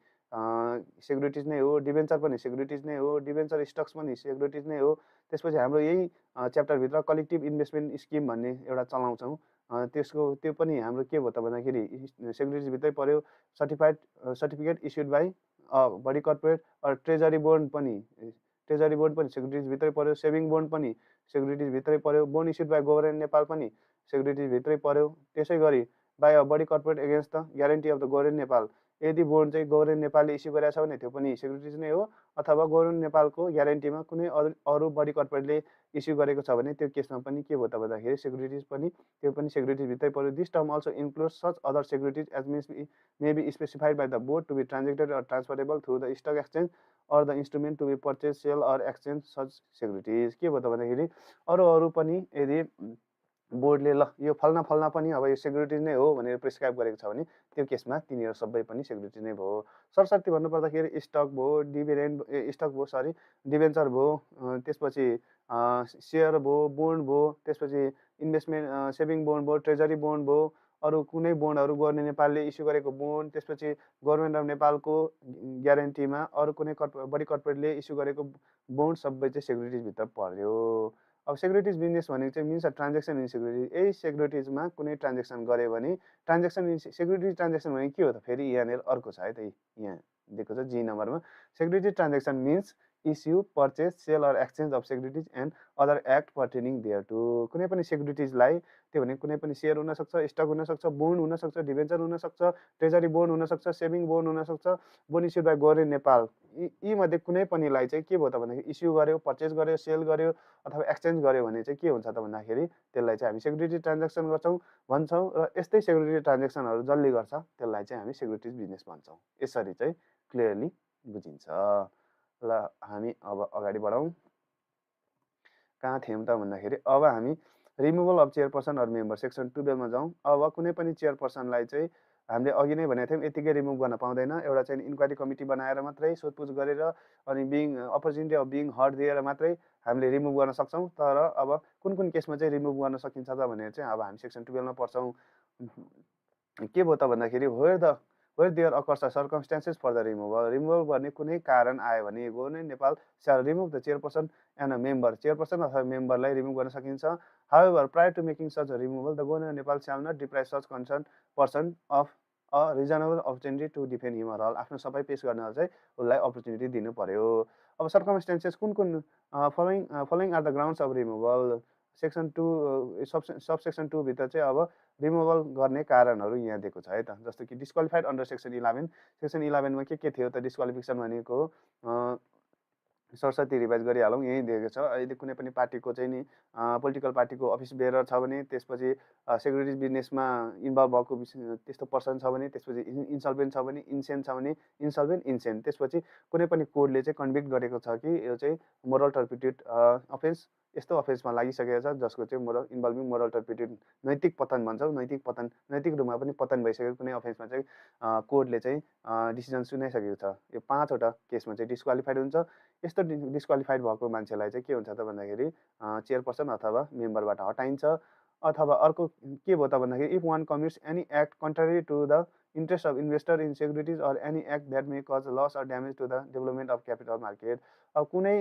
सेक्युरिटिज नै हो। डिबेन्चर पनि सेक्युरिटिज नै हो। डिबेन्चर स्टक्स पनि सेक्युरिटिज नै हो। त्यसपछि हाम्रो यही च्याप्टरभित्र कलेक्टिभ इन्भेस्टमेन्ट स्किम भन्ने एउटा चलाउँछौँ। त्यो पनि हाम्रो के भयो त भन्दाखेरि सेक्युरिटिजभित्रै पर्यो। Certificate issued by body corporate treasury bond पनि सेक्युरिटिजभित्रै पर्यो। सेभिङ बोन्ड पनि सेक्युरिटिजभित्रै पर्यो। Bond issued by government Nepal पनि सेक्युरिटिजभित्रै पर्यो। त्यसै गरी by body corporate against the guarantee of the government Nepal. यदि बोन्ड चाहिँ गभर्नमेन्ट नेपालले इस्यु गरेको छ भने त्यो पनि सेक्युरिटिज नै हो। अथवा गभर्नमेन्ट नेपालको ग्यारेन्टीमा कुनै अरू बडी कर्पोरेटले इस्यु गरेको छ भने त्यो केसमा पनि के भयो त भन्दाखेरि सेक्युरिटिज पनि त्यो पनि सेक्युरिटिजभित्रै पर्यो। This term also include such other securities as may be specified by the board to be transacted or transferable through the stock exchange or the instrument to be purchase sale or exchange such securities. के भयो त भन्दाखेरि अरू पनि यदि बोर्डले ल यो फल्ना पनि अब यो सेक्युरिटिज नै हो भनेर प्रिस्क्राइब गरेको छ भने त्यो केसमा तिनीहरू सबै पनि सेक्युरिटिज नै भयो। सरसर्ती भन्नुपर्दाखेरि स्टक भयो, डिबेन्चर भयो, त्यसपछि सेयर भयो, बोन्ड भयो, त्यसपछि इन्भेस्टमेन्ट सेभिङ बोन्ड भयो, ट्रेजरी बोन्ड भयो, अरू कुनै बोन्डहरू गभर्नमेन्ट नेपालले इस्यु गरेको बोन्ड, त्यसपछि गभर्नमेन्ट अफ नेपालको ग्यारेन्टीमा अरू कुनै बडी कर्पोरेटले इस्यु गरेको बोन्ड सबै चाहिँ सेक्युरिटिजभित्र पर्यो। अब सेक्युरिटिज बिजनेस भनेको चाहिँ means a transaction in securities. यही सेक्युरिटिजमा कुनै ट्रान्जेक्सन गऱ्यो भने ट्रान्जेक्सन इन सेक्युरिटिज ट्रान्जेक्सन भने के हो त फेरि यहाँनिर अर्को छ है त। यहाँ दिएको छ जी नम्बरमा। Securities transaction means issue purchase sale or exchange of securities and other act pertaining thereto. कुनै पनि सेक्युरिटिजलाई त्यो भने कुनै पनि सेयर हुनसक्छ, स्टक हुनसक्छ, बोन्ड हुनसक्छ, डिबेन्चर हुनसक्छ, ट्रेजरी बोन्ड हुनसक्छ, सेभिङ बोन्ड हुनसक्छ, bond issued by government Nepal. यीमध्ये कुनै पनिलाई चाहिँ के भयो त भन्दाखेरि इस्यु गर्यो, पर्चेज गर्यो, सेल गर्यो अथवा एक्सचेन्ज गर्यो भने चाहिँ के हुन्छ त भन्दाखेरि त्यसलाई चाहिँ हामी सेक्युरिटिज ट्रान्जेक्सन भन्छौँ र यस्तै सेक्युरिटिज ट्रान्जेक्सनहरू जसले गर्छ त्यसलाई चाहिँ हामी सेक्युरिटिज बिजनेस भन्छौँ। यसरी चाहिँ क्लियरली बुझिन्छ। ल हामी अब अगाडि बढौँ। कहाँ थियौँ त भन्दाखेरि अब हामी removal of chairperson or member section 12 मा जाउँ। अब कुनै पनि चेयरपर्सनलाई चाहिँ हामीले अघि नै भनेको थियौँ यतिकै रिमुभ गर्न पाउँदैन। एउटा चाहिँ इन्क्वायरी कमिटी बनाएर मात्रै सोधपुछ गरेर अनि अपर्च्युनिटी अफ बिङ हर्ड दिएर मात्रै हामीले रिमुभ गर्न सक्छौँ। तर अब कुन केसमा चाहिँ रिमुभ गर्न सकिन्छ त भनेर चाहिँ अब हामी सेक्सन 12 मा पढ्छौँ। के भयो त भन्दाखेरि where there occurs a circumstances for the removal गर्ने कुनै कारण आयो भने government Nepal shall remove the chairperson and a member. Chairperson अथवा मेम्बरलाई रिमुभ गर्न सकिन्छ। However prior to making such a removal the government Nepal shall not deprive such concern person of a reasonable opportunity to defend him or her. आफ्नो सबै पेस गर्न चाहिँ उसलाई अपर्च्युनिटी दिनु पर्यो। अब सर्कमस्टेन्सेस कुन following are the grounds of removal. Section 2 subsection 2 भित्र चाहिँ अब रिमुभल गर्ने कारणहरू यहाँ दिएको छ है त। जस्तो कि डिस्क्वालिफाइड अन्डर सेक्सन 11। सेक्सन 11 मा के थियो त डिस्क्वालिफिकेसन भनेको सरस्वती रिभाइज गरिहालौँ। यहीँ दिएको छ। यदि कुनै पनि पार्टीको चाहिँ नि पोलिटिकल पार्टीको अफिस बेरर छ भने त्यसपछि सेक्युरिटिज बिजनेसमा इन्भल्भ भएको त्यस्तो पर्सन छ भने त्यसपछि इन्सल्भेन्ट छ भने इन्सेन्ट छ भने इन्सल्भेन्ट इन्सेन्ट त्यसपछि कुनै पनि कोडले चाहिँ कन्भिक्ट गरेको छ कि यो चाहिँ मोरल टर्पिट्युड अफेन्स यस्तो अफेन्समा लागिसकेको छ जसको चाहिँ मोरल इन्भल्भिङ मोरल टर्पिट्युड नैतिक पतन भन्छौँ। नैतिक रूपमा पनि पतन भइसकेको कुनै अफेन्समा चाहिँ कोर्टले चाहिँ डिसिजन सुनाइसकेको छ। यो 5 वटा केसमा चाहिँ डिस्क्वालिफाइड हुन्छ। यस्तो डिस्क्वालिफाइड भएको मान्छेलाई चाहिँ के हुन्छ त भन्दाखेरि चेयरपर्सन अथवा मेम्बरबाट हटाइन्छ। अथवा अर्को के भयो त भन्दाखेरि if one commits any act contrary to the interest of investor in securities or any act that may cause loss or damage to the development of capital market. अब कुनै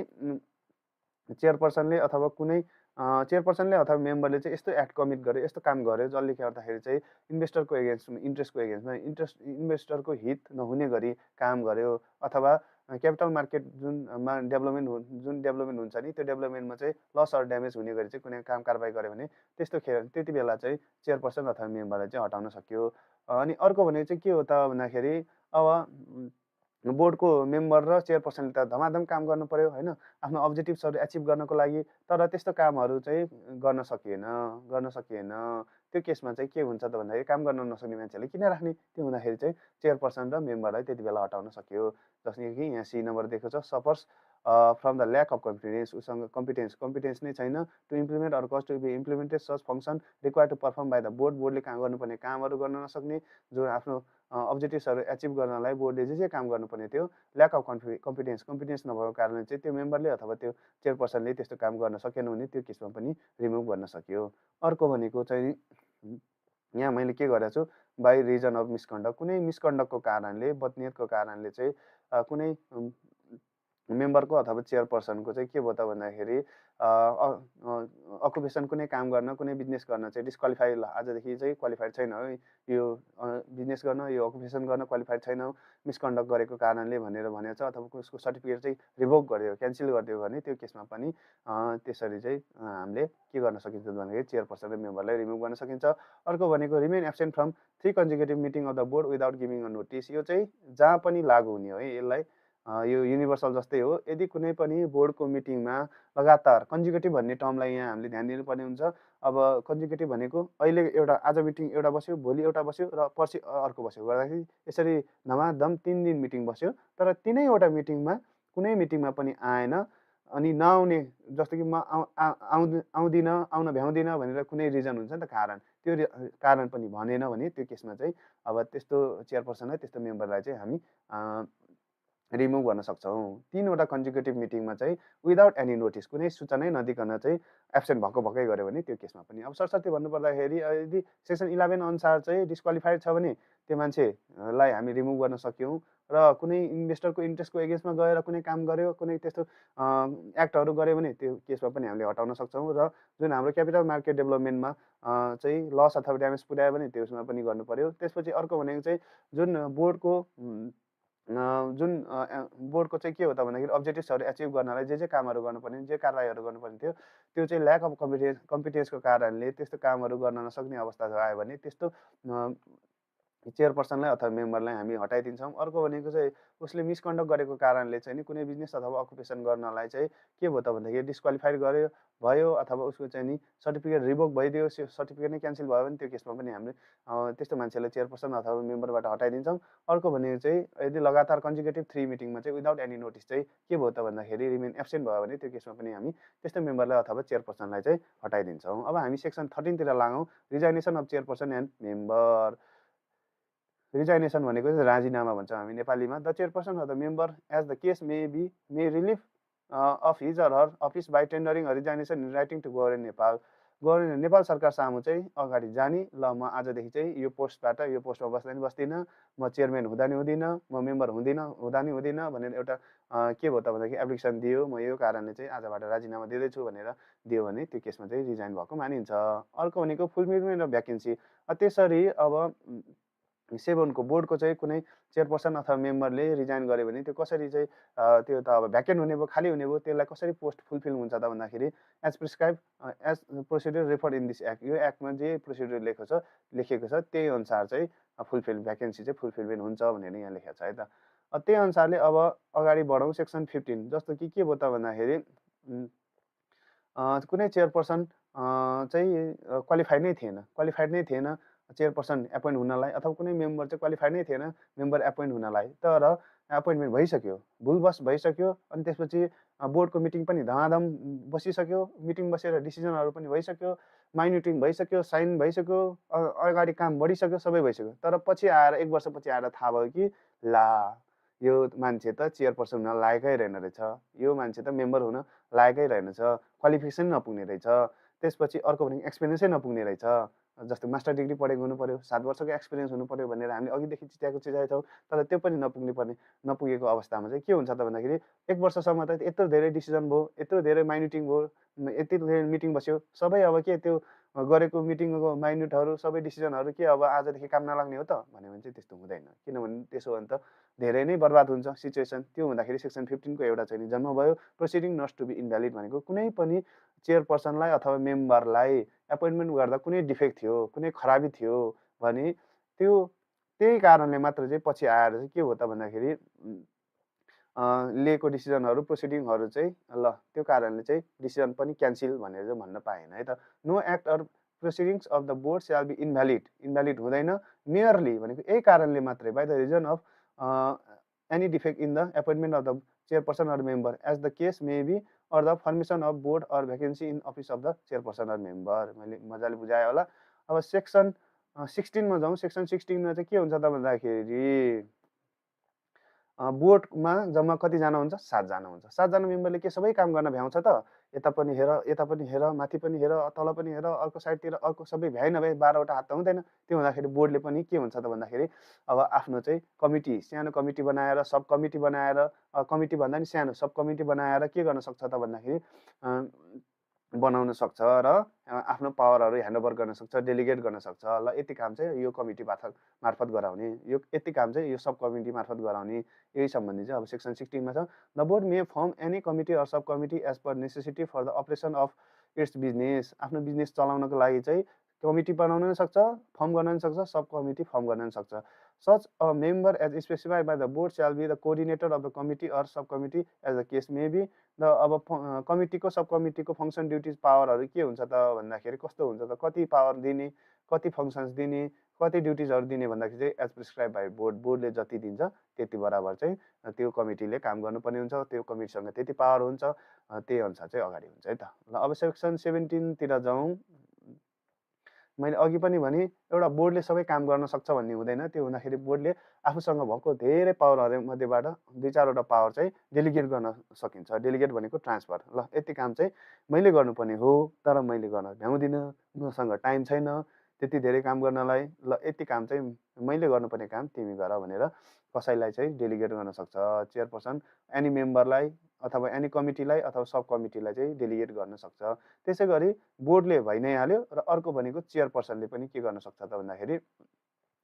चेयरपर्सनले अथवा कुनै चेयरपर्सनले अथवा मेम्बरले चाहिँ यस्तो एक्ट कमिट गर्यो, यस्तो काम गर्यो जसले गर्दाखेरि चाहिँ इन्भेस्टरको एगेन्स्टमा इन्ट्रेस्टको एगेन्स्टमा इन्भेस्टरको हित नहुने गरी काम गर्यो अथवा क्यापिटल मार्केट जुन डेभलपमेन्ट हुन्छ नि त्यो डेभलपमेन्टमा चाहिँ लस अर ड्यामेज हुने गरी चाहिँ कुनै काम कारबाही गर्यो भने त्यति बेला चाहिँ चेयरपर्सन अथवा मेम्बरलाई चाहिँ हटाउन सक्यो। अनि अर्को भनेको चाहिँ के हो त भन्दाखेरि अब बोर्डको मेम्बर र चेयरपर्सनले त धमाधम काम गर्नु पर्यो होइन, आफ्नो अब्जेक्टिभ्सहरू एचिभ गर्नको लागि। तर त्यस्तो कामहरू चाहिँ गर्न सकिएन। त्यो केसमा चाहिँ के हुन्छ त भन्दाखेरि काम गर्न नसक्ने मान्छेले किन राख्ने, त्यो हुँदाखेरि चाहिँ चेयरपर्सन र मेम्बरलाई त्यति बेला हटाउन सक्यो। जस्तै कि यहाँ सी नम्बर दिएको छ, suffers from the lack of confidence. उसँग कम्पिटेन्स नै छैन to implement or cause to be implemented such function require to perform by the बोर्डले काम गर्नुपर्ने कामहरू गर्न नसक्ने, जो आफ्नो अब्जेक्टिभ्सहरू एचिभ गर्नलाई बोर्डले जे काम गर्नुपर्ने थियो ल्याक अफ कम्पिटेन्स नभएको कारणले चाहिँ त्यो मेम्बरले अथवा त्यो चेयरपर्सनले त्यस्तो काम गर्न सकेन भने त्यो केसमा पनि रिमुभ गर्न सक्यो। अर्को भनेको चाहिँ यहाँ मैले के गरेको छु, बाई रिजन अफ मिसकन्डक्ट। कुनै मिसकन्डक्टको कारणले बदनियतको कारणले चाहिँ कुनै मेम्बरको अथवा चेयरपर्सनको चाहिँ के भयो त भन्दाखेरि अकुपेसन कुनै काम गर्न कुनै बिजनेस गर्न चाहिँ डिस्क्वालिफाई आजदेखि चाहिँ क्वालिफाइड छैन है, यो बिजनेस गर्न यो अकुपेसन गर्न क्वालिफाइड छैन मिसकन्डक्ट गरेको कारणले भनेर भनेको छ। अथवा उसको सर्टिफिकेट चाहिँ रिभोक गरिदियो, क्यान्सल गरिदियो भने त्यो केसमा पनि त्यसरी चाहिँ हामीले के गर्न सकिन्छ भन्दाखेरि चेयरपर्सन र मेम्बरलाई रिमुभ गर्न सकिन्छ। अर्को भनेको remain absent from 3 consecutive meeting of the board without giving a notice. यो चाहिँ जहाँ पनि लागु हुने हो है, यसलाई यो युनिभर्सल जस्तै हो। यदि कुनै पनि बोर्डको मिटिङमा लगातार कन्जिक्युटिभ भन्ने टर्मलाई यहाँ हामीले ध्यान दिनुपर्ने हुन्छ। अब कन्जिक्युटिभ भनेको अहिले एउटा आज मिटिङ एउटा बस्यो, भोलि एउटा बस्यो र पर्सि अर्को बस्यो गर्दाखेरि यसरी धमाधम 3 दिन मिटिङ बस्यो, तर तिनैवटा मिटिङमा कुनै मिटिङमा पनि आएन अनि नआउने, जस्तो कि म आउँदिनँ, आउन भ्याउँदिनँ भनेर कुनै रिजन हुन्छ नि त कारण, त्यो कारण पनि भनेन भने त्यो केसमा चाहिँ अब त्यस्तो चेयरपर्सनलाई त्यस्तो मेम्बरलाई चाहिँ हामी रिमुभ गर्न सक्छौँ। 3 वटा कन्जिक्युटिभ मिटिङमा चाहिँ विदाउट एनी नोटिस कुनै सूचनै नदिकन चाहिँ एब्सेन्ट भएकै गऱ्यो भने त्यो केसमा पनि। अब सरसर्ती भन्नुपर्दाखेरि यदि सेक्सन 11 अनुसार चाहिँ डिस्क्वालिफाइड छ भने त्यो मान्छेलाई हामी रिमुभ गर्न सक्यौँ। र कुनै इन्भेस्टरको इन्ट्रेस्टको एगेन्स्टमा गएर कुनै काम गर्यो, कुनै त्यस्तो एक्टहरू गऱ्यो भने त्यो केसमा पनि हामीले हटाउन सक्छौँ। र जुन हाम्रो क्यापिटल मार्केट डेभलपमेन्टमा चाहिँ लस अथवा ड्यामेज पुर्यायो भने त्यसमा पनि गर्नु पर्यो। त्यसपछि अर्को भनेको चाहिँ जुन बोर्डको बोर्डको चाहिँ के हो त भन्दाखेरि अब्जेक्टिभ्सहरू एचिभ गर्नलाई जे कामहरू गर्नुपर्ने, जे कारबाहीहरू गर्नुपर्ने थियो त्यो चाहिँ ल्याक अफ कम्पिटेन्सको कारणले त्यस्तो कामहरू गर्न नसक्ने अवस्था आयो भने त्यस्तो चेयरपर्सनलाई अथवा मेम्बरलाई हामी हटाइदिन्छौँ। अर्को भनेको चाहिँ उसले मिसकन्डक्ट गरेको कारणले चाहिँ नि कुनै बिजनेस अथवा अकुपेसन गर्नलाई चाहिँ के भयो त भन्दाखेरि डिस्क्वालिफाइड भयो अथवा उसको चाहिँ नि सर्टिफिकेट रिभोक भइदियो, सर्टिफिकेट नै क्यान्सल भयो भने त्यो केसमा पनि हामीले त्यस्तो मान्छेलाई चेयरपर्सन अथवा मेम्बरबाट हटाइदिन्छौँ। अर्को भनेको चाहिँ यदि लगातार कन्जिक्युटिभ 3 मिटिङमा चाहिँ विदाउट एनी नोटिस चाहिँ के भयो त भन्दाखेरि रिमेन एब्सेन्ट भयो भने त्यो केसमा पनि हामी त्यस्तो मेम्बरलाई अथवा चेयरपर्सनलाई चाहिँ हटाइदिन्छौँ। अब हामी सेक्सन 13 तिर लागौँ, resignation of chairperson and member. Resignation भनेको चाहिँ राजीनामा भन्छौँ हामी नेपालीमा। The chairperson of the member as the case may relief of his or her office by tendering resignation in writing to government Nepal. Government Nepal सरकार सामु चाहिँ अगाडि जाने, ल म आजदेखि चाहिँ यो पोस्टबाट यो पोस्टमा बस्दिनँ, म चेयरम्यान हुँदा नि हुँदिनँ, म मेम्बर हुँदा नि हुँदिनँ भनेर एउटा के भयो त भन्दाखेरि एप्लिकेसन दियो, म यो कारणले चाहिँ आजबाट राजीनामा दिँदैछु भनेर दियो भने त्यो केसमा चाहिँ रिजाइन भएको मानिन्छ। अर्को भनेको फुलफिलमेन्ट अफ भ्याकेन्सी। त्यसरी अब 7 को बोर्डको चाहिँ कुनै चेयरपर्सन अथवा मेम्बरले रिजाइन गर्यो भने त्यो कसरी चाहिँ त्यो त अब भ्याकेन्ट हुने भयो, खाली हुने भयो, त्यसलाई कसरी पोस्ट फुलफिल हुन्छ त भन्दाखेरि as prescribe as procedure referred in this act. यो एक्टमा जे प्रोसिड्युर लेखेको छ त्यही अनुसार चाहिँ फुलफिल भ्याकेन्सी चाहिँ फुलफिलमेन्ट हुन्छ भनेर यहाँ लेखेको छ है त। त्यही अनुसारले अब अगाडि बढौँ सेक्सन 15 जस्तो कि के भयो त भन्दाखेरि कुनै चेयरपर्सन क्वालिफाइड नै थिएन चेयरपर्सन एपोइन्ट हुनलाई अथवा कुनै मेम्बर चाहिँ क्वालिफाइड नै थिएन मेम्बर एपोइन्ट हुनलाई। तर एपोइन्टमेन्ट भइसक्यो, भुलवश भइसक्यो अनि त्यसपछि बोर्डको मिटिङ पनि धमाधम बसिसक्यो, मिटिङ बसेर डिसिजनहरू पनि भइसक्यो, माइन्युटिङ भइसक्यो, साइन भइसक्यो, अगाडि काम बढिसक्यो, सबै भइसक्यो। तर पछि आएर 1 वर्षपछि आएर थाहा भयो कि ला यो मान्छे त चेयरपर्सन हुन लायकै रहेन रहेछ, यो मान्छे त मेम्बर हुन लायकै रहेनछ, क्वालिफिकेसन नपुग्ने रहेछ, त्यसपछि अर्को भनेको एक्सपिरियन्सै नपुग्ने रहेछ। जस्तो मास्टर डिग्री पढेको हुनुपर्यो, 7 वर्षको एक्सपिरियन्स हुनुपर्यो भनेर हामीले अघिदेखि चिताएको छौँ, तर त्यो पनि नपुगेको अवस्थामा चाहिँ के हुन्छ त भन्दाखेरि 1 वर्षसम्म त यत्रो धेरै डिसिजन भयो, यत्रो धेरै माइन्युटिङ भयो, यति धेरै मिटिङ बस्यो, सबै अब के त्यो गरेको मिटिङको माइन्युटहरू सबै डिसिजनहरू के अब आजदेखि काम नलाग्ने हो त भन्यो भने चाहिँ त्यस्तो हुँदैन। किनभने त्यसो हो भने त धेरै नै बर्बाद हुन्छ सिचुएसन। त्यो हुँदाखेरि सेक्सन 15 को एउटा चाहिँ जन्म भयो, प्रोसिडिङ नट टु बी इनभ्यालिड भनेको कुनै पनि चेयरपर्सनलाई अथवा मेम्बरलाई एपोइन्टमेन्ट गर्दा कुनै डिफेक्ट थियो, कुनै खराबी थियो भने त्यही कारणले मात्र चाहिँ पछि आएर चाहिँ के हो त भन्दाखेरि लिएको डिसिजनहरू प्रोसिडिङहरू चाहिँ ल त्यो कारणले चाहिँ डिसिजन पनि क्यान्सल भनेर चाहिँ भन्न पाएन है त। No act or proceedings of the board shall be invalid हुँदैन मेयरली भनेको यही कारणले मात्रै by the reason of any defect in the appointment of the chairperson or member as the case may be or the formation of board or vacancy in office of the chairperson or member. मैले मजाले बुझाएँ होला। अब section 16 मा जाउँ। Section 16 मा चाहिँ के हुन्छ त भन्दाखेरि बोर्डमा जम्मा कतिजना हुन्छ? 7 जना हुन्छ। 7 जना मेम्बरले के सबै काम गर्न भ्याउँछ त? यता पनि हेर, माथि पनि हेर, तल पनि हेर, अर्को साइडतिर अर्को सबै भ्याइ नभ्याइ 12 वटा हात त हुँदैन। त्यो हुँदाखेरि बोर्डले पनि के हुन्छ त भन्दाखेरि अब आफ्नो चाहिँ कमिटी, सानो कमिटी बनाएर, सब कमिटी बनाएर, कमिटी भन्दा नि सानो सब कमिटी बनाएर के गर्न सक्छ त भन्दाखेरि बनाउन सक्छ र आफ्नो पावरहरू ह्यान्डओभर गर्न सक्छ, डेलिगेट गर्न सक्छ। ल यति काम चाहिँ यो कमिटी मार्फत गराउने, यो यति काम चाहिँ यो सब कमिटी मार्फत गराउने, यही सम्बन्धी चाहिँ अब सेक्सन 16 मा छ। The board may form any committee or sub committee as per necessity for the operation of its business. आफ्नो बिजनेस चलाउनको लागि चाहिँ कमिटी बनाउन पनि सक्छ, फर्म गर्न पनि सक्छ, सब कमिटी फर्म गर्न पनि सक्छ। Such a member as specified by the board shall be the coordinator of the committee or sub committee as the case may be. र अब कमिटीको सब कमिटीको फङ्सन ड्युटिज पावरहरू के हुन्छ त भन्दाखेरि कस्तो हुन्छ त? कति पावर दिने, कति फङ्सन्स दिने, कति ड्युटिजहरू दिने भन्दाखेरि चाहिँ एज प्रिस्क्राइब बाई बोर्डले जति दिन्छ त्यति बराबर चाहिँ त्यो कमिटीले काम गर्नुपर्ने हुन्छ, त्यो कमिटीसँग त्यति पावर हुन्छ, त्यही अनुसार चाहिँ अगाडि हुन्छ है त। ल अब सेक्सन 17 तिर जाउँ। मैले अघि पनि भने एउटा बोर्डले सबै काम गर्न सक्छ भन्ने हुँदैन। त्यो हुँदाखेरि बोर्डले आफूसँग भएको धेरै पावरहरू मध्येबाट 2-4 वटा पावर चाहिँ डेलिगेट गर्न सकिन्छ। डेलिगेट भनेको ट्रान्सफर। ल यति काम चाहिँ मैले गर्नुपर्ने हो, तर मैले गर्न भ्याउँदिनँ, मसँग टाइम छैन त्यति धेरै काम गर्नलाई। ल यति काम चाहिँ मैले गर्नुपर्ने काम तिमी गर भनेर कसैलाई चाहिँ डेलिगेट गर्न सक्छ। चेयरपर्सन एनी मेम्बरलाई अथवा एनी कमिटीलाई अथवा सब कमिटीलाई चाहिँ डेलिगेट गर्न सक्छ। त्यसै गरी बोर्डले भइ नै हाल्यो र अर्को भनेको चेयरपर्सनले पनि के गर्न सक्छ त भन्दाखेरि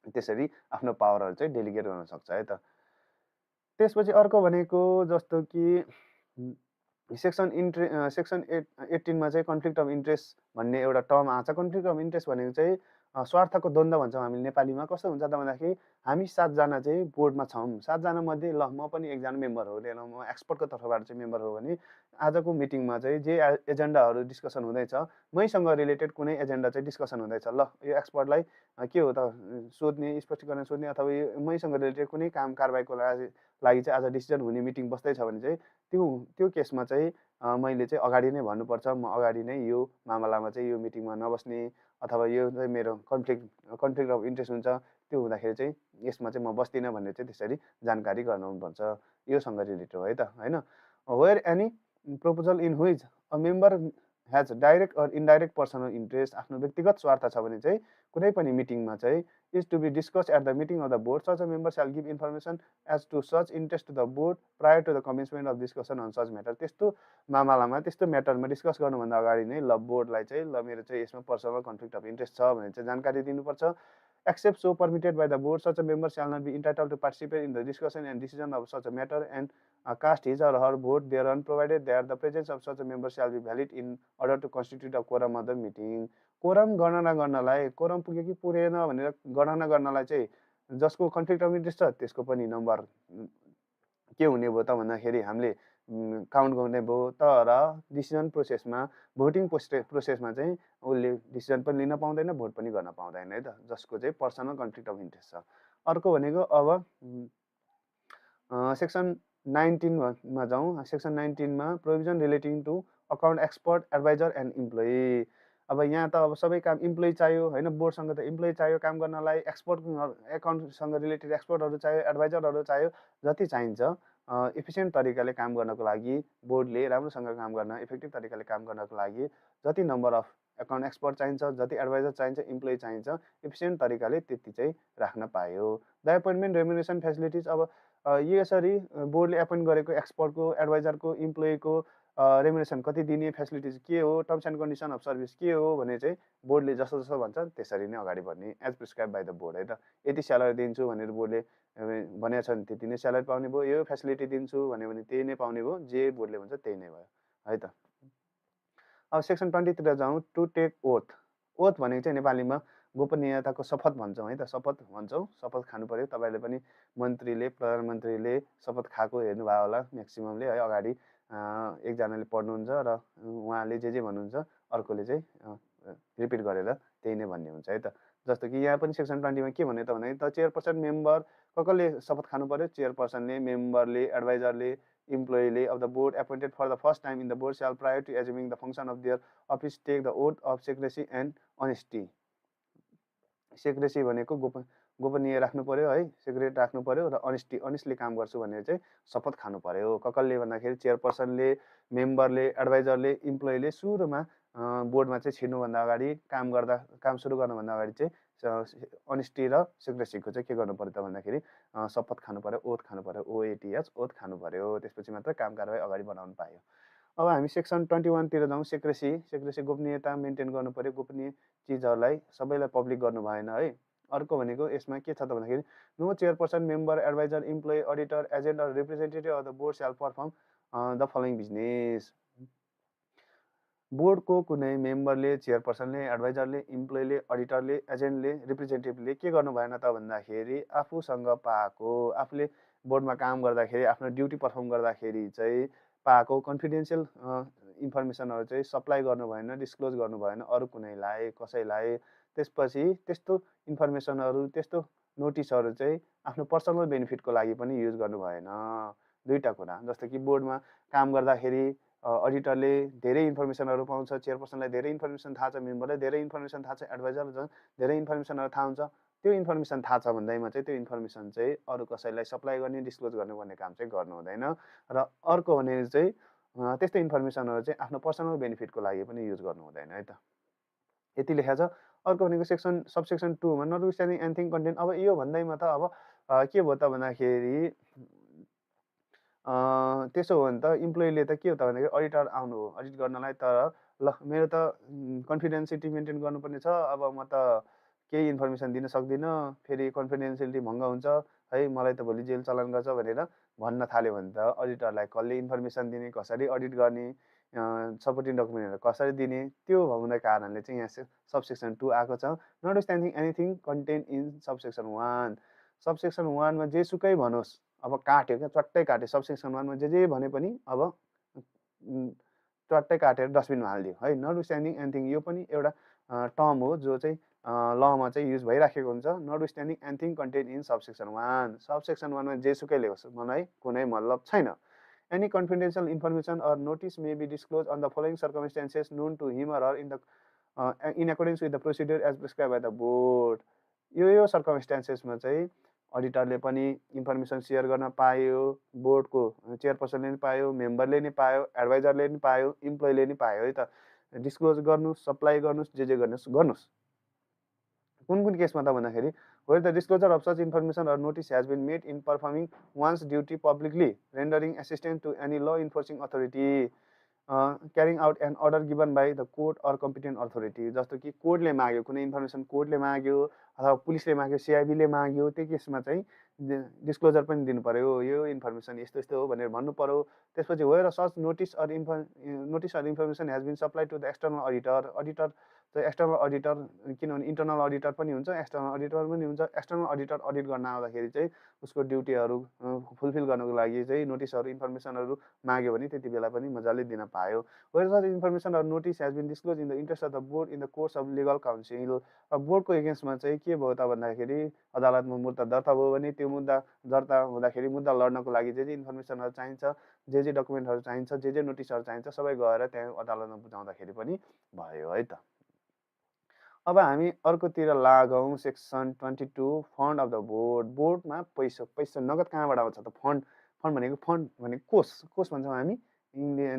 त्यसरी आफ्नो पावरहरू चाहिँ डेलिगेट गर्न सक्छ है त। त्यसपछि अर्को भनेको जस्तो कि सेक्सन 18 मा चाहिँ कन्फ्लिक्ट अफ इन्ट्रेस्ट भन्ने एउटा टर्म आउँछ। कन्फ्लिक्ट अफ इन्ट्रेस्ट भनेको चाहिँ स्वार्थको द्वन्द्व भन्छौँ हामीले नेपालीमा। कस्तो हुन्छ त भन्दाखेरि हामी 7 जना चाहिँ बोर्डमा छौँ। 7 जना मध्ये ल म पनि एकजना मेम्बर हो, ल म एक्सपर्टको तर्फबाट चाहिँ मेम्बर हो भने आजको मिटिङमा चाहिँ जे एजेन्डाहरू डिस्कसन हुँदैछ, मैसँग रिलेटेड कुनै एजेन्डा चाहिँ डिस्कसन हुँदैछ, ल यो एक्सपर्टलाई के हो त सोध्ने, स्पष्टीकरण सोध्ने अथवा यो मैसँग रिलेटेड कुनै काम कारबाहीको लागि चाहिँ आज डिसिजन हुने मिटिङ बस्दैछ भने चाहिँ त्यो केसमा चाहिँ मैले चाहिँ अगाडि नै भन्नुपर्छ, म अगाडि नै यो मामलामा चाहिँ यो मिटिङमा नबस्ने अथवा यो चाहिँ मेरो कन्फ्लिक्ट अफ इन्ट्रेस्ट हुन्छ। त्यो हुँदाखेरि चाहिँ यसमा चाहिँ म बस्दिनँ भनेर चाहिँ त्यसरी जानकारी गराउनुपर्छ। योसँग रिलेटेड हो है त, होइन? Where any proposal in which a member has direct or indirect personal interest, आफ्नो व्यक्तिगत स्वार्थ छ भने चाहिँ कुनै पनि मिटिङमा चाहिँ is to be discuss at the meeting of the board, such a member shall give information as to such interest to the board prior to the commencement of discussion on such matter. त्यस्तो मामलामा त्यस्तो म्याटरमा discuss गर्नुभन्दा अगाडि नै ल बोर्डलाई चाहिँ ल मेरो चाहिँ यसमा पर्सनल कन्फ्लिक्ट अफ इन्ट्रेस्ट छ भनेर चाहिँ जानकारी दिनुपर्छ। Except so permitted by the board, such a member shall not be entitle to participate in the discussion and decision of such a matter and cast his or her vote thereon provided that the presence of such a member shall be valid in order to constitute a quorum of the meeting. Quorum गणना गर्नलाई, quorum पुग्यो कि पुगेन भनेर गणना गर्नलाई चाहिँ जसको कन्फ्लिक्ट अफ इन्ट्रेस्ट छ त्यसको पनि नम्बर के हुने भयो त भन्दाखेरि हामीले काउन्ट गर्ने भयो। तर डिसिजन प्रोसेसमा भोटिङ प्रोसेसमा चाहिँ उसले डिसिजन पनि लिन पाउँदैन, भोट पनि गर्न पाउँदैन है त, जसको चाहिँ पर्सनल कन्फ्लिक्ट अफ इन्ट्रेस्ट छ। अर्को भनेको अब सेक्सन 19 मा जाउँ। सेक्सन 19 मा provision relating to account expert, adviser and employee. अब यहाँ त अब सबै काम इम्प्लोइ चाहियो होइन, बोर्डसँग त इम्प्लोइ चाहियो काम गर्नलाई, एकाउन्टसँग रिलेटेड एक्सपर्टहरू चाहियो, एडभाइजरहरू चाहियो, जति चाहिन्छ इफिसियन्ट तरिकाले काम गर्नको लागि, बोर्डले राम्रोसँग काम गर्न, इफेक्टिभ तरिकाले काम गर्नको लागि जति नम्बर अफ एकाउन्ट एक्सपर्ट चाहिन्छ, जति एडभाइजर चाहिन्छ, इम्प्लोइ चाहिन्छ, इफिसियन्ट तरिकाले त्यति चाहिँ राख्न पायो। The appointment remuneration facilities. अब यसरी बोर्डले एपोइन्ट गरेको एक्सपर्टको, एडभाइजरको, इम्प्लोइको रेम्युनरेसन कति दिने, फेसिलिटिज के हो, terms and condition of service के हो भने चाहिँ बोर्डले जसो जसो भन्छ त्यसरी नै अगाडि बढ्ने, as prescribe by the board है त। यति स्यालेरी दिन्छु भनेर बोर्डले भनेको छ भने त्यति नै स्यालेरी पाउने भयो, यो फेसिलिटी दिन्छु भन्यो भने त्यही नै पाउने भयो, जे बोर्डले भन्छ त्यही नै भयो है त। अब सेक्सन 20 तिर जाउँ। To take oath. ओथ भनेको चाहिँ नेपालीमा गोपनीयताको शपथ भन्छौँ है त, शपथ भन्छौँ, शपथ खानु पर्यो। तपाईँले पनि मन्त्रीले, प्रधानमन्त्रीले शपथ खाएको हेर्नुभयो होला म्याक्सिममले है, अगाडि एकजनाले पढ्नुहुन्छ र उहाँले जे भन्नुहुन्छ अर्कोले चाहिँ रिपिट गरेर त्यही नै भन्ने हुन्छ है त। जस्तो कि यहाँ पनि सेक्सन 20 मा के भन्यो त भने, द चेयरपर्सन मेम्बर, कसले शपथ खानु पर्यो, चेयरपर्सनले, मेम्बरले, एडभाइजरले, इम्प्लोइले of the board appointed for the first time in the board shall, prior to assuming the function of their office, take the oath of secrecy and honesty. Secrecy भनेको गोपनीय राख्नु पर्यो है, secret राख्नु पर्यो, र अनेस्टली काम गर्छु भनेर चाहिँ शपथ खानु पर्यो। कसले भन्दाखेरि चेयरपर्सनले, मेम्बरले, एडभाइजरले, इम्प्लोइले सुरुमा बोर्डमा चाहिँ छिर्नुभन्दा अगाडि, काम सुरु गर्नुभन्दा अगाडि चाहिँ अनेस्टी र सेक्रेसीको चाहिँ के गर्नु पर्यो त भन्दाखेरि शपथ खानु पर्यो, ओथ खानु पर्यो, OATH, ओथ खानु पर्यो। त्यसपछि मात्र काम कारवाही अगाडि बढाउनु पायो। अब हामी सेक्सन 21 तिर जाउँ। सेक्रेसी गोपनीयता मेन्टेन गर्नु पर्यो, गोपनीय चिजहरूलाई सबैलाई पब्लिक गर्नु भएन है। अर्को भनेको यसमा के छ त भन्दाखेरि, no chairperson, member, adviser, employee, auditor, agent or representative of the board shall perform the following business. बोर्डको कुनै मेम्बरले, चेयरपर्सनले, एडभाइजरले, इम्प्लोइले, अडिटरले, एजेन्टले, रिप्रेजेन्टेटिभले के गर्नु भएन त भन्दाखेरि, आफूसँग पाएको, आफूले बोर्डमा काम गर्दाखेरि, आफ्नो ड्युटी पर्फर्म गर्दाखेरि चाहिँ पाएको कन्फिडेन्सियल इन्फर्मेसनहरू चाहिँ सप्लाई गर्नु भएन, डिस्क्लोज गर्नु भएन अरू कुनैलाई, कसैलाई। त्यसपछि त्यस्तो इन्फर्मेसनहरू, त्यस्तो नोटिसहरू चाहिँ आफ्नो पर्सनल बेनिफिटको लागि पनि युज गर्नु भएन। दुईवटा कुरा, जस्तो कि बोर्डमा काम गर्दाखेरि अडिटरले धेरै इन्फर्मेसनहरू पाउँछ, चेयरपर्सनलाई धेरै इन्फर्मेसन थाहा छ, मेम्बरलाई धेरै इन्फर्मेसन थाहा छ, एडभाइजरलाई धेरै इन्फर्मेसनहरू थाहा हुन्छ। त्यो इन्फर्मेसन थाहा छ भन्दैमा चाहिँ त्यो इन्फर्मेसन चाहिँ अरू कसैलाई सप्लाई गर्ने, डिस्क्लोज गर्नुपर्ने काम चाहिँ गर्नु हुँदैन। र अर्को भने चाहिँ त्यस्तो इन्फर्मेसनहरू चाहिँ आफ्नो पर्सनल बेनिफिटको लागि पनि युज गर्नु हुँदैन है त। यति लेखा छ। अर्को भनेको सबसेक्सन 2 मा नटविथस्ट्यान्डिङ एनिथिङ कन्टेन्ट। अब यो भन्दैमा त अब के भयो त भन्दाखेरि, त्यसो हो भने त इम्प्लोइले त के हो त भन्दाखेरि अडिटर आउनु हो अडिट गर्नलाई, तर ल मेरो त कन्फिडेन्सियलिटी मेन्टेन गर्नुपर्ने छ, अब म त केही इन्फर्मेसन दिन सक्दिनँ, फेरि कन्फिडेन्सियलिटी भङ्ग हुन्छ है, मलाई त भोलि जेल चलान गर्छ भनेर भन्न थाल्यो भने त अडिटरलाई कसले इन्फर्मेसन दिने, कसरी अडिट गर्ने, सपोर्टिङ डकुमेन्टहरू कसरी दिने, त्यो हुने कारणले चाहिँ यहाँ सबसेक्सन 2 आएको छ। नटविथस्ट्यान्डिङ anything content in subsection 1। Subsection 1 मा जेसुकै भनोस्, अब काट्यो क्या, चट्टै काट्यो। सबसेक्सन 1 मा जे भने पनि अब चट्टै काटेर डस्टबिनमा हालिदियो है। नटविथस्ट्यान्डिङ एनिथिङ यो पनि एउटा टर्म हो जो चाहिँ लमा चाहिँ युज भइराखेको हुन्छ। Notwithstanding anything content in subsection 1। Subsection 1 मा जेसुकै लेखोस्, मलाई कुनै मतलब छैन। Any confidential information or notice may be disclosed on the following circumstances known to him or her in accordance with the procedure as prescribed by the board. यो सर्कमस्टेन्सेसमा चाहिँ अडिटरले पनि information share गर्न पायो, बोर्डको चेयरपर्सनले पनि पायो, मेम्बरले पनि पायो, एडभाइजरले पनि पायो, इम्प्लोइले पनि पायो है त। डिस्क्लोज गर्नुहोस्, सप्लाई गर्नुहोस्, जे गर्नुहोस्। कुन केसमा त भन्दाखेरि, where the disclosure of such information or notice has been made in performing one's duty publicly, rendering assistance to any law enforcing authority, carrying out an order given by the court or competent authority। जस्तो कि कोर्टले माग्यो, कुनै information कोर्टले माग्यो अथवा पुलिसले माग्यो, CIB ले माग्यो, त्यो केसमा चाहिँ डिस्क्लोजर पनि दिनु पर्यो, यो इन्फर्मेसन यस्तो यस्तो हो भनेर भन्नु पर्यो। त्यसपछि where such notice or information has been supplied to the external auditor, चाहिँ एक्सटर्नल अडिटर, किनभने इन्टर्नल अडिटर पनि हुन्छ, एक्सटर्नल अडिटर पनि हुन्छ। एक्सटर्नल अडिटर अडिट गर्न आउँदाखेरि चाहिँ उसको ड्युटीहरू फुलफिल गर्नको लागि चाहिँ नोटिसहरू, इन्फर्मेसनहरू माग्यो भने त्यति बेला पनि मजाले दिन पायो। Where information or notice has been disclose in the interest of the board in the course of legal counsel. अब बोर्डको एगेन्स्टमा चाहिँ के भयो त भन्दाखेरि अदालतमा मुद्दा दर्ता भयो भने त्यो मुद्दा दर्ता हुँदाखेरि मुद्दा लड्नको लागि जे इन्फर्मेसनहरू चाहिन्छ, जे डकुमेन्टहरू चाहिन्छ, जे नोटिसहरू चाहिन्छ, सबै गएर त्यहाँ अदालतमा बुझाउँदाखेरि पनि भयो है त। अब हामी अर्कोतिर लागौँ। Section 22 fund of the board. बोर्डमा पैसा नगद कहाँबाट आउँछ त? फन्ड भनेको कोष भन्छौँ हामी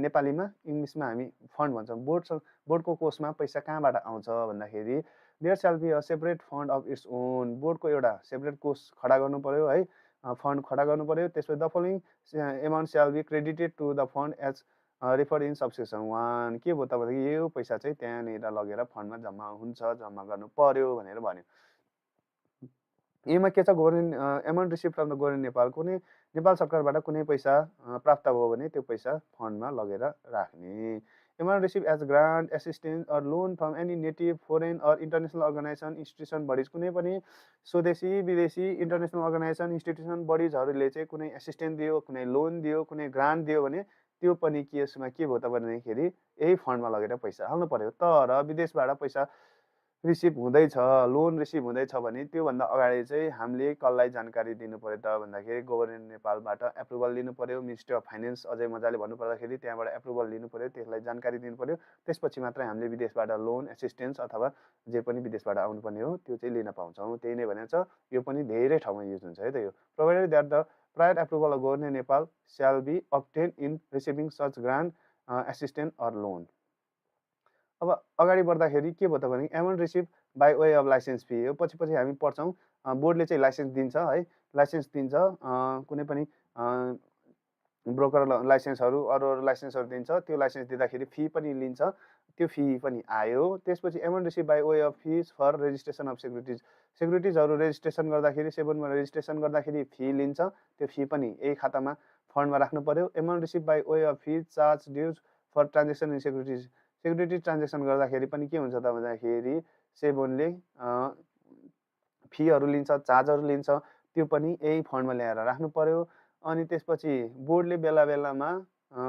नेपालीमा, इङ्ग्लिसमा हामी फन्ड भन्छौँ। बोर्डको कोषमा पैसा कहाँबाट आउँछ भन्दाखेरि there shall be a separate fund of its own. बोर्डको एउटा सेपरेट कोष खडा गर्नु पर्यो है, फन्ड खडा गर्नु पर्यो। त्यसपछि the following amount shall be credited to the fund as refer in subsection 1। के भयो त भन्दाखेरि यो पैसा चाहिँ त्यहाँनिर लगेर फन्डमा जम्मा हुन्छ, जम्मा गर्नु पर्यो भनेर भन्यो। यसमा के छ, government amount receive from the government Nepal. कुनै नेपाल सरकारबाट कुनै पैसा प्राप्त भयो भने त्यो पैसा फन्डमा लगेर राख्ने। Amount receive as grant, assistance or loan from any native, foreign or international organisation, institution, bodies. कुनै पनि स्वदेशी, विदेशी, इन्टरनेसनल अर्गनाइजेसन, इन्स्टिट्युसन, बडिजहरूले चाहिँ कुनै एसिस्टेन्स दियो, कुनै लोन दियो, कुनै ग्रान्ट दियो भने त्यो पनि केसमा के भयो त भन्दाखेरि यही फन्डमा लगेर पैसा हाल्नु पर्यो। तर विदेशबाट पैसा रिसिभ हुँदैछ, लोन रिसिभ हुँदैछ भने त्योभन्दा अगाडि चाहिँ हामीले कसलाई जानकारी दिनु पर्यो त भन्दाखेरि गभर्मेन्ट नेपालबाट एप्रुभल लिनु पर्यो। मिनिस्ट्री अफ फाइनेन्स अझै मजाले भन्नुपर्दाखेरि त्यहाँबाट एप्रुभल लिनु पर्यो, त्यसलाई जानकारी दिनु पर्यो। त्यसपछि मात्रै हामीले विदेशबाट लोन, एसिस्टेन्स अथवा जे पनि विदेशबाट आउनुपर्ने हो त्यो चाहिँ लिन पाउँछौँ। त्यही नै भनेको छ। यो पनि धेरै ठाउँमा युज हुन्छ है त। यो provided that the prior approval of government Nepal shall be obtain in receiving such grant, assistance or loan. अब अगाडि बढ्दाखेरि के भयो त भने amount receive by way of license fee. यो पछि हामी पढ्छौँ। बोर्डले चाहिँ लाइसेन्स दिन्छ है, लाइसेन्स दिन्छ, कुनै पनि ब्रोकर लाइसेन्सहरू, अरू लाइसेन्सहरू दिन्छ। त्यो लाइसेन्स दिँदाखेरि फी पनि लिन्छ, त्यो फी पनि आयो। त्यसपछि amount receive by way of fees for registration of सेक्युरिटिजहरू रेजिस्ट्रेसन गर्दाखेरि, सेबनमा रेजिस्ट्रेसन गर्दाखेरि फी लिन्छ, त्यो फी पनि यही खातामा फन्डमा राख्नु पर्यो। Amount receive by way of fees, charge, dues for transaction in securities transaction गर्दाखेरि पनि के हुन्छ त भन्दाखेरि सेबनले फीहरू लिन्छ, चार्जहरू लिन्छ, त्यो पनि यही फन्डमा ल्याएर राख्नु पर्यो। अनि त्यसपछि बोर्डले बेला बेलामा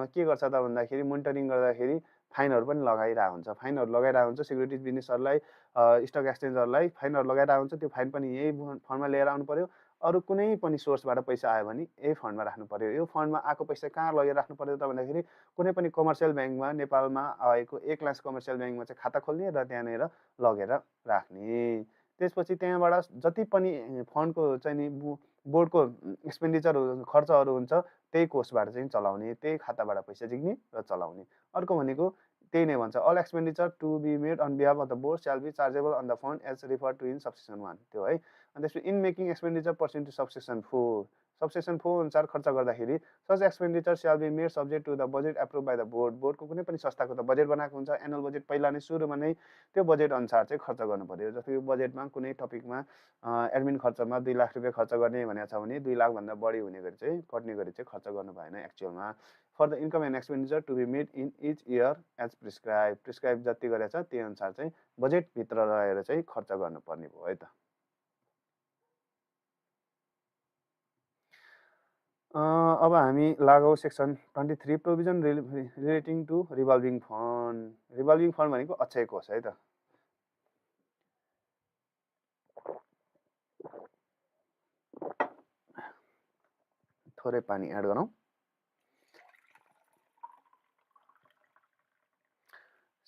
के गर्छ त भन्दाखेरि मोनिटरिङ गर्दाखेरि फाइनहरू पनि लगाइरहेको हुन्छ। फाइनहरू लगाइरहेको हुन्छ सेक्युरिटिज बिजनेसहरूलाई, स्टक एक्सचेन्जहरूलाई फाइनहरू लगाइरहेको हुन्छ। त्यो फाइन पनि यही फन्डमा लिएर आउनु पर्यो। अरू कुनै पनि सोर्सबाट पैसा आयो भने यही फन्डमा राख्नु पर्यो। यो फन्डमा आएको पैसा कहाँ लगेर राख्नु पर्यो त भन्दाखेरि कुनै पनि कमर्सियल ब्याङ्कमा, नेपालमा आएको ए क्लास कमर्सियल ब्याङ्कमा चाहिँ खाता खोल्ने र त्यहाँनिर लगेर राख्ने। त्यसपछि त्यहाँबाट जति पनि फन्डको चाहिँ नि बोर्डको एक्सपेन्डिचर खर्चहरू हुन्छ त्यही कोषबाट चाहिँ चलाउने, त्यही खाताबाट पैसा झिक्ने र चलाउने। अर्को भनेको त्यही नै भन्छ, all expenditure to be made on behalf of the board shall be chargeable on the fund as refer to in subsection 1। त्यो है। अनि त्यसपछि in making expenditure pursuant to subsection 4, subsection 4 अनुसार खर्च गर्दाखेरि such expenditure shall be made subject to the budget approve by the board. बोर्डको कुनै पनि संस्थाको त बजेट बनाएको हुन्छ, एनुअल बजेट पहिला नै सुरुमा नै त्यो बजेट अनुसार चाहिँ खर्च गर्नु पर्यो। जस्तो यो बजेटमा कुनै टपिकमा एडमिन खर्चमा 2 लाख रुपियाँ खर्च गर्ने भनेको छ भने 2 लाखभन्दा बढी हुने गरी चाहिँ कट्ने गरी चाहिँ खर्च गर्नु भएन एक्चुअलमा। For the income and expenditure to be made in each year as prescribe जति गरेको छ त्यही अनुसार चाहिँ बजेटभित्र रहेर चाहिँ खर्च गर्नुपर्ने भयो है त। अब हामी लागौ section 23 provision relating to revolving fund. Revolving fund भनेको अक्षय कोष है त। थोरै पानी एड गरौँ।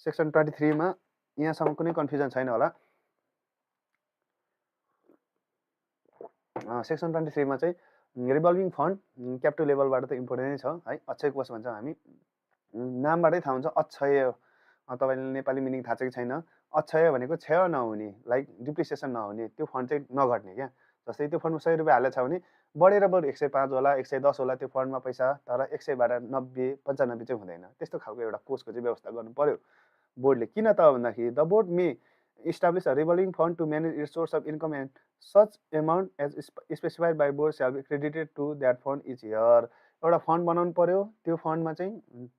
सेक्सन 23 मा यहाँसम्म कुनै कन्फ्युजन छैन होला। सेक्सन 23 मा चाहिँ रिभल्भिङ फन्ड क्यापिटल लेभलबाट त इम्पोर्टेन्ट नै छ है। अक्षय कोष भन्छौँ हामी, नामबाटै थाहा हुन्छ अक्षय। तपाईँले नेपाली मिनिङ थाहा छ कि छैन? अक्षय भनेको क्षय नहुने, लाइक डिप्रिसिएसन नहुने, त्यो फन्ड चाहिँ नघट्ने क्या। जस्तै त्यो फन्डमा 100 रुपियाँ हालेको छ भने बढेर बरु 105 होला, 110 होला त्यो फन्डमा पैसा, तर 100बाट 90, 95 चाहिँ हुँदैन। त्यस्तो खालको एउटा कोषको चाहिँ व्यवस्था गर्नु पर्यो बोर्डले। किन त भन्दाखेरि the board may establish a revolving fund to manage its source of income and such amount as specified by board shall be credited to that fund each year. एउटा फन्ड बनाउनु पर्यो, त्यो फन्डमा चाहिँ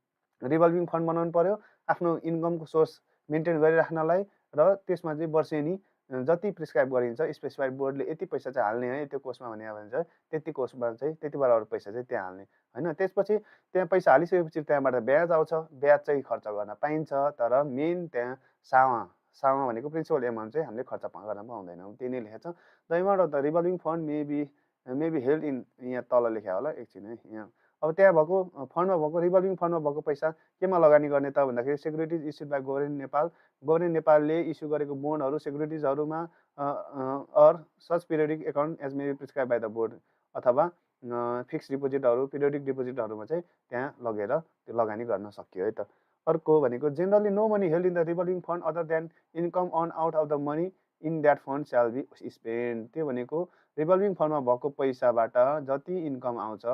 रिभल्भिङ फन्ड बनाउनु पर्यो आफ्नो इन्कमको source maintain गरिराख्नलाई र त्यसमा चाहिँ वर्षेनी जति प्रिस्क्राइब गरिन्छ स्पेसिफाइड बोर्डले यति पैसा चाहिँ हाल्ने है त्यो कोर्समा भने भने चाहिँ त्यति कोर्समा चाहिँ त्यति बराबर पैसा चाहिँ त्यहाँ हाल्ने होइन। त्यसपछि त्यहाँ पैसा हालिसकेपछि त्यहाँबाट ब्याज आउँछ, ब्याज चाहिँ खर्च गर्न पाइन्छ, तर मेन त्यहाँ सामा भनेको प्रिन्सिपल एमाउन्ट चाहिँ हामीले खर्च गर्न पाउँदैनौँ, त्यही नै लेखेको छ। The amount of the revolving fund may be held in, यहाँ तल लेख्या होला एकछिन है यहाँ। अब त्यहाँ भएको फन्डमा भएको रिभल्भिङ फन्डमा भएको पैसा केमा लगानी गर्ने त भन्दाखेरि securities issued by government Nepal, government नेपालले इस्यु गरेको बोन्डहरू सेक्युरिटिजहरूमा or such periodic account as may be prescribe by the board, अथवा फिक्स डिपोजिटहरू पिरियडिक डिपोजिटहरूमा चाहिँ त्यहाँ लगेर त्यो लगानी गर्न सकियो है त। अर्को भनेको generally no money held in the revolving fund other than income on out of the money in that fund shall be spend. त्यो भनेको रिभल्भिङ फन्डमा भएको पैसाबाट जति इन्कम आउँछ,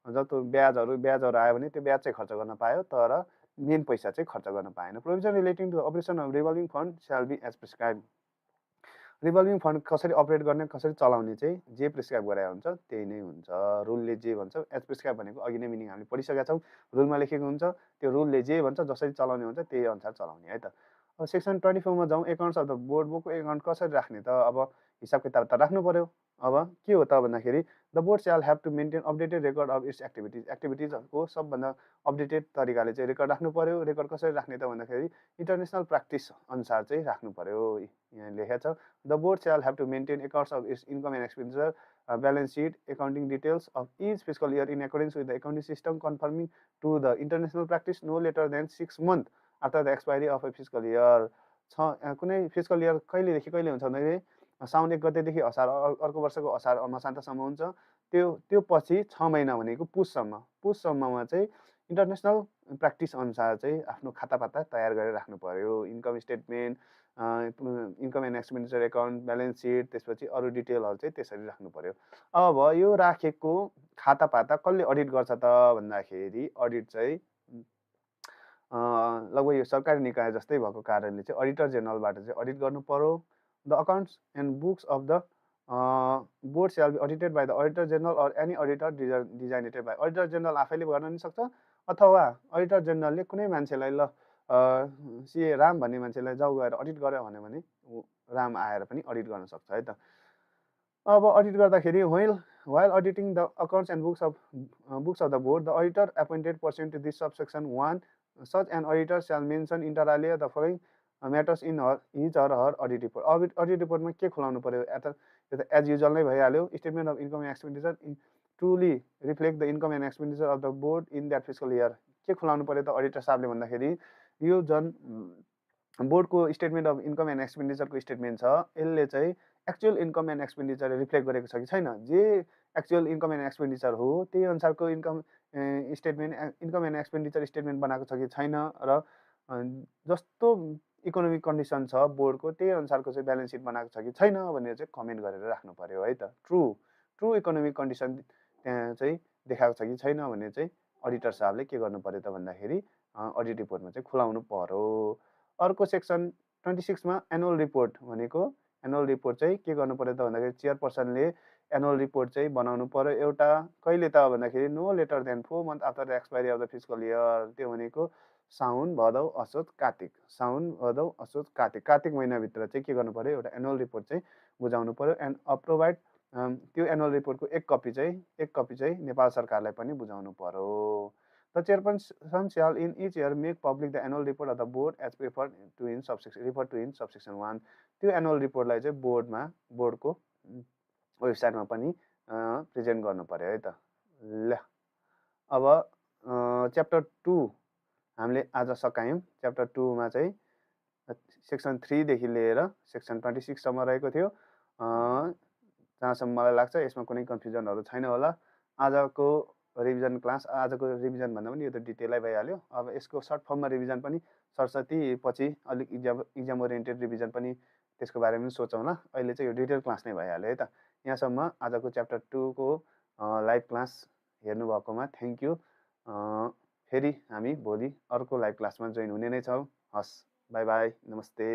जस्तो ब्याजहरू आयो भने त्यो ब्याज चाहिँ खर्च गर्न पायो, तर मेन पैसा चाहिँ खर्च गर्न पाएन। Provision relating to operation of revolving fund shall be as prescribe. Revolving fund कसरी अपरेट गर्ने, कसरी चलाउने चाहिँ जे प्रिस्क्राइब गराएको हुन्छ त्यही नै हुन्छ। रुलले जे भन्छ, एज प्रिस्क्राइब भनेको अघि नै मिनिङ हामीले पढिसकेका छौँ, रुलमा लेखेको हुन्छ, त्यो रुलले जे भन्छ जसरी चलाउने हुन्छ त्यही अनुसार चलाउने है त। अब सेक्सन 24 मा जाउँ, एकाउन्ट्स अफ द बोर्ड। बुकको एकाउन्ट कसरी राख्ने त, अब हिसाब किताब त राख्नु पर्यो। अब के हो त भन्दाखेरि the board shall have to maintain updated record of its एक्टिभिटिजहरूको सबभन्दा अपडेटेड तरिकाले चाहिँ रेकर्ड राख्नु पर्यो। रेकर्ड कसरी राख्ने त भन्दाखेरि इन्टरनेसनल प्र्याक्टिस अनुसार चाहिँ राख्नु पर्यो, यहाँ लेखेको छ। The board shall have to maintain accounts of its income and expenditure, balance sheet, accounting details of each fiscal year in accordance with the accounting system conforming to the international practice no later than 6 months after the expiry of a fiscal year। कुनै fiscal year कहिलेदेखि कहिले हुन्छ भन्दाखेरि साउन 1 गतेदेखि असार अर्को वर्षको असार मसान्तसम्म हुन्छ। त्यो पछि 6 महिना भनेको पुससम्ममा चाहिँ इन्टरनेसनल प्र्याक्टिस अनुसार चाहिँ आफ्नो खातापाता तयार गरेर राख्नु पर्यो। Income statement, income and expenditure account, balance seat, त्यसपछि अरू डिटेलहरू चाहिँ त्यसरी राख्नु पर्यो। अब यो राखेको खातापाता कसले अडिट गर्छ त भन्दाखेरि अडिट चाहिँ लगभग यो सरकारी निकाय जस्तै भएको कारणले चाहिँ अडिटर जेनरलबाट चाहिँ अडिट गर्नु पर्यो। The accounts and books of the board shall be audited by the auditor general or any auditor designated by. Auditor general आफैले गर्न पनि सक्छ, अथवा अडिटर जेनरलले कुनै मान्छेलाई ल सिए राम भन्ने मान्छेलाई जाउ गएर अडिट गर्यो भने राम आएर पनि अडिट गर्न सक्छ है त। अब अडिट गर्दाखेरि while auditing the accounts and books of the board, the auditor appointed pursuant to this subsection 1, such an auditor shall mention inter alia the following matters in his or her audit report। audit report मा के खुलाउनु पर्यो, as usual नै भइहाल्यो। Statement of income and expenditure truly reflect the income and expenditure of the board in that fiscal year. के खुलाउनु पर्यो त auditor साहबले भन्दाखेरि यो जुन बोर्डको स्टेटमेन्ट अफ इन्कम एन्ड एक्सपेन्डिचरको स्टेटमेन्ट छ, यसले चाहिँ actual income and expenditure reflect गरेको छ कि छैन। जे एक्चुअल इन्कम एन्ड एक्सपेन्डिचर हो त्यही अनुसारको इन्कम एन्ड एक्सपेन्डिचर स्टेटमेन्ट बनाएको छ कि छैन, र जस्तो इकोनोमिक कन्डिसन छ बोर्डको त्यही अनुसारको चाहिँ ब्यालेन्स सिट बनाएको छ कि छैन भनेर चाहिँ कमेन्ट गरेर राख्नु पर्यो है त। ट्रु इकोनोमिक कन्डिसन त्यहाँ चाहिँ देखाएको छ कि छैन भने चाहिँ अडिटर साहबले के गर्नु पर्यो त भन्दाखेरि अडिट रिपोर्टमा चाहिँ खुलाउनु पर्यो। अर्को सेक्सन 26 मा एनुअल रिपोर्ट भनेको, एनुअल रिपोर्ट चाहिँ के गर्नु पर्यो त भन्दाखेरि चेयरपर्सनले एनुअल रिपोर्ट चाहिँ बनाउनु पर्यो एउटा। कहिले त भन्दाखेरि no later than 4 months after the expiry of the fiscal year. त्यो भनेको साउन भदौ असोज कार्तिक महिनाभित्र चाहिँ के गर्नु पर्यो, एउटा एनुअल रिपोर्ट चाहिँ बुझाउनु पर्यो। एन्ड प्रोभाइड त्यो एनुअल रिपोर्टको एक कपी चाहिँ नेपाल सरकारलाई पनि बुझाउनु पर्यो। The chairperson shall in each year make public the annual report of the board as refer to in subsection 1। त्यो एनुअल रिपोर्टलाई चाहिँ बोर्डको वेबसाइटमा पनि प्रेजेन्ट गर्नु पर्यो है त। ल अब च्याप्टर 2 हामीले आज सकायौँ। च्याप्टर 2 मा चाहिँ सेक्सन 3 देखि लिएर सेक्सन 26 सम्म रहेको थियो। जहाँसम्म मलाई लाग्छ यसमा कुनै कन्फ्युजनहरू छैन होला। आजको रिभिजन क्लास, आजको रिभिजन भन्दा पनि यो त डिटेलै भइहाल्यो। अब यसको सर्ट फर्ममा रिभिजन पनि सरस्वती पछि अलिक इक्जाम ओरिएन्टेड रिभिजन पनि त्यसको बारेमा पनि सोचौँला। अहिले चाहिँ यो डिटेल क्लास नै भइहाल्यो है त। यहाँसम्म आजको च्याप्टर 2 को लाइभ क्लास हेर्नुभएकोमा थ्याङ्क यू। फेरि हामी भोलि अर्को लाइभ क्लासमा जोइन हुने नै छौँ। हस्, बाई बाई, नमस्ते।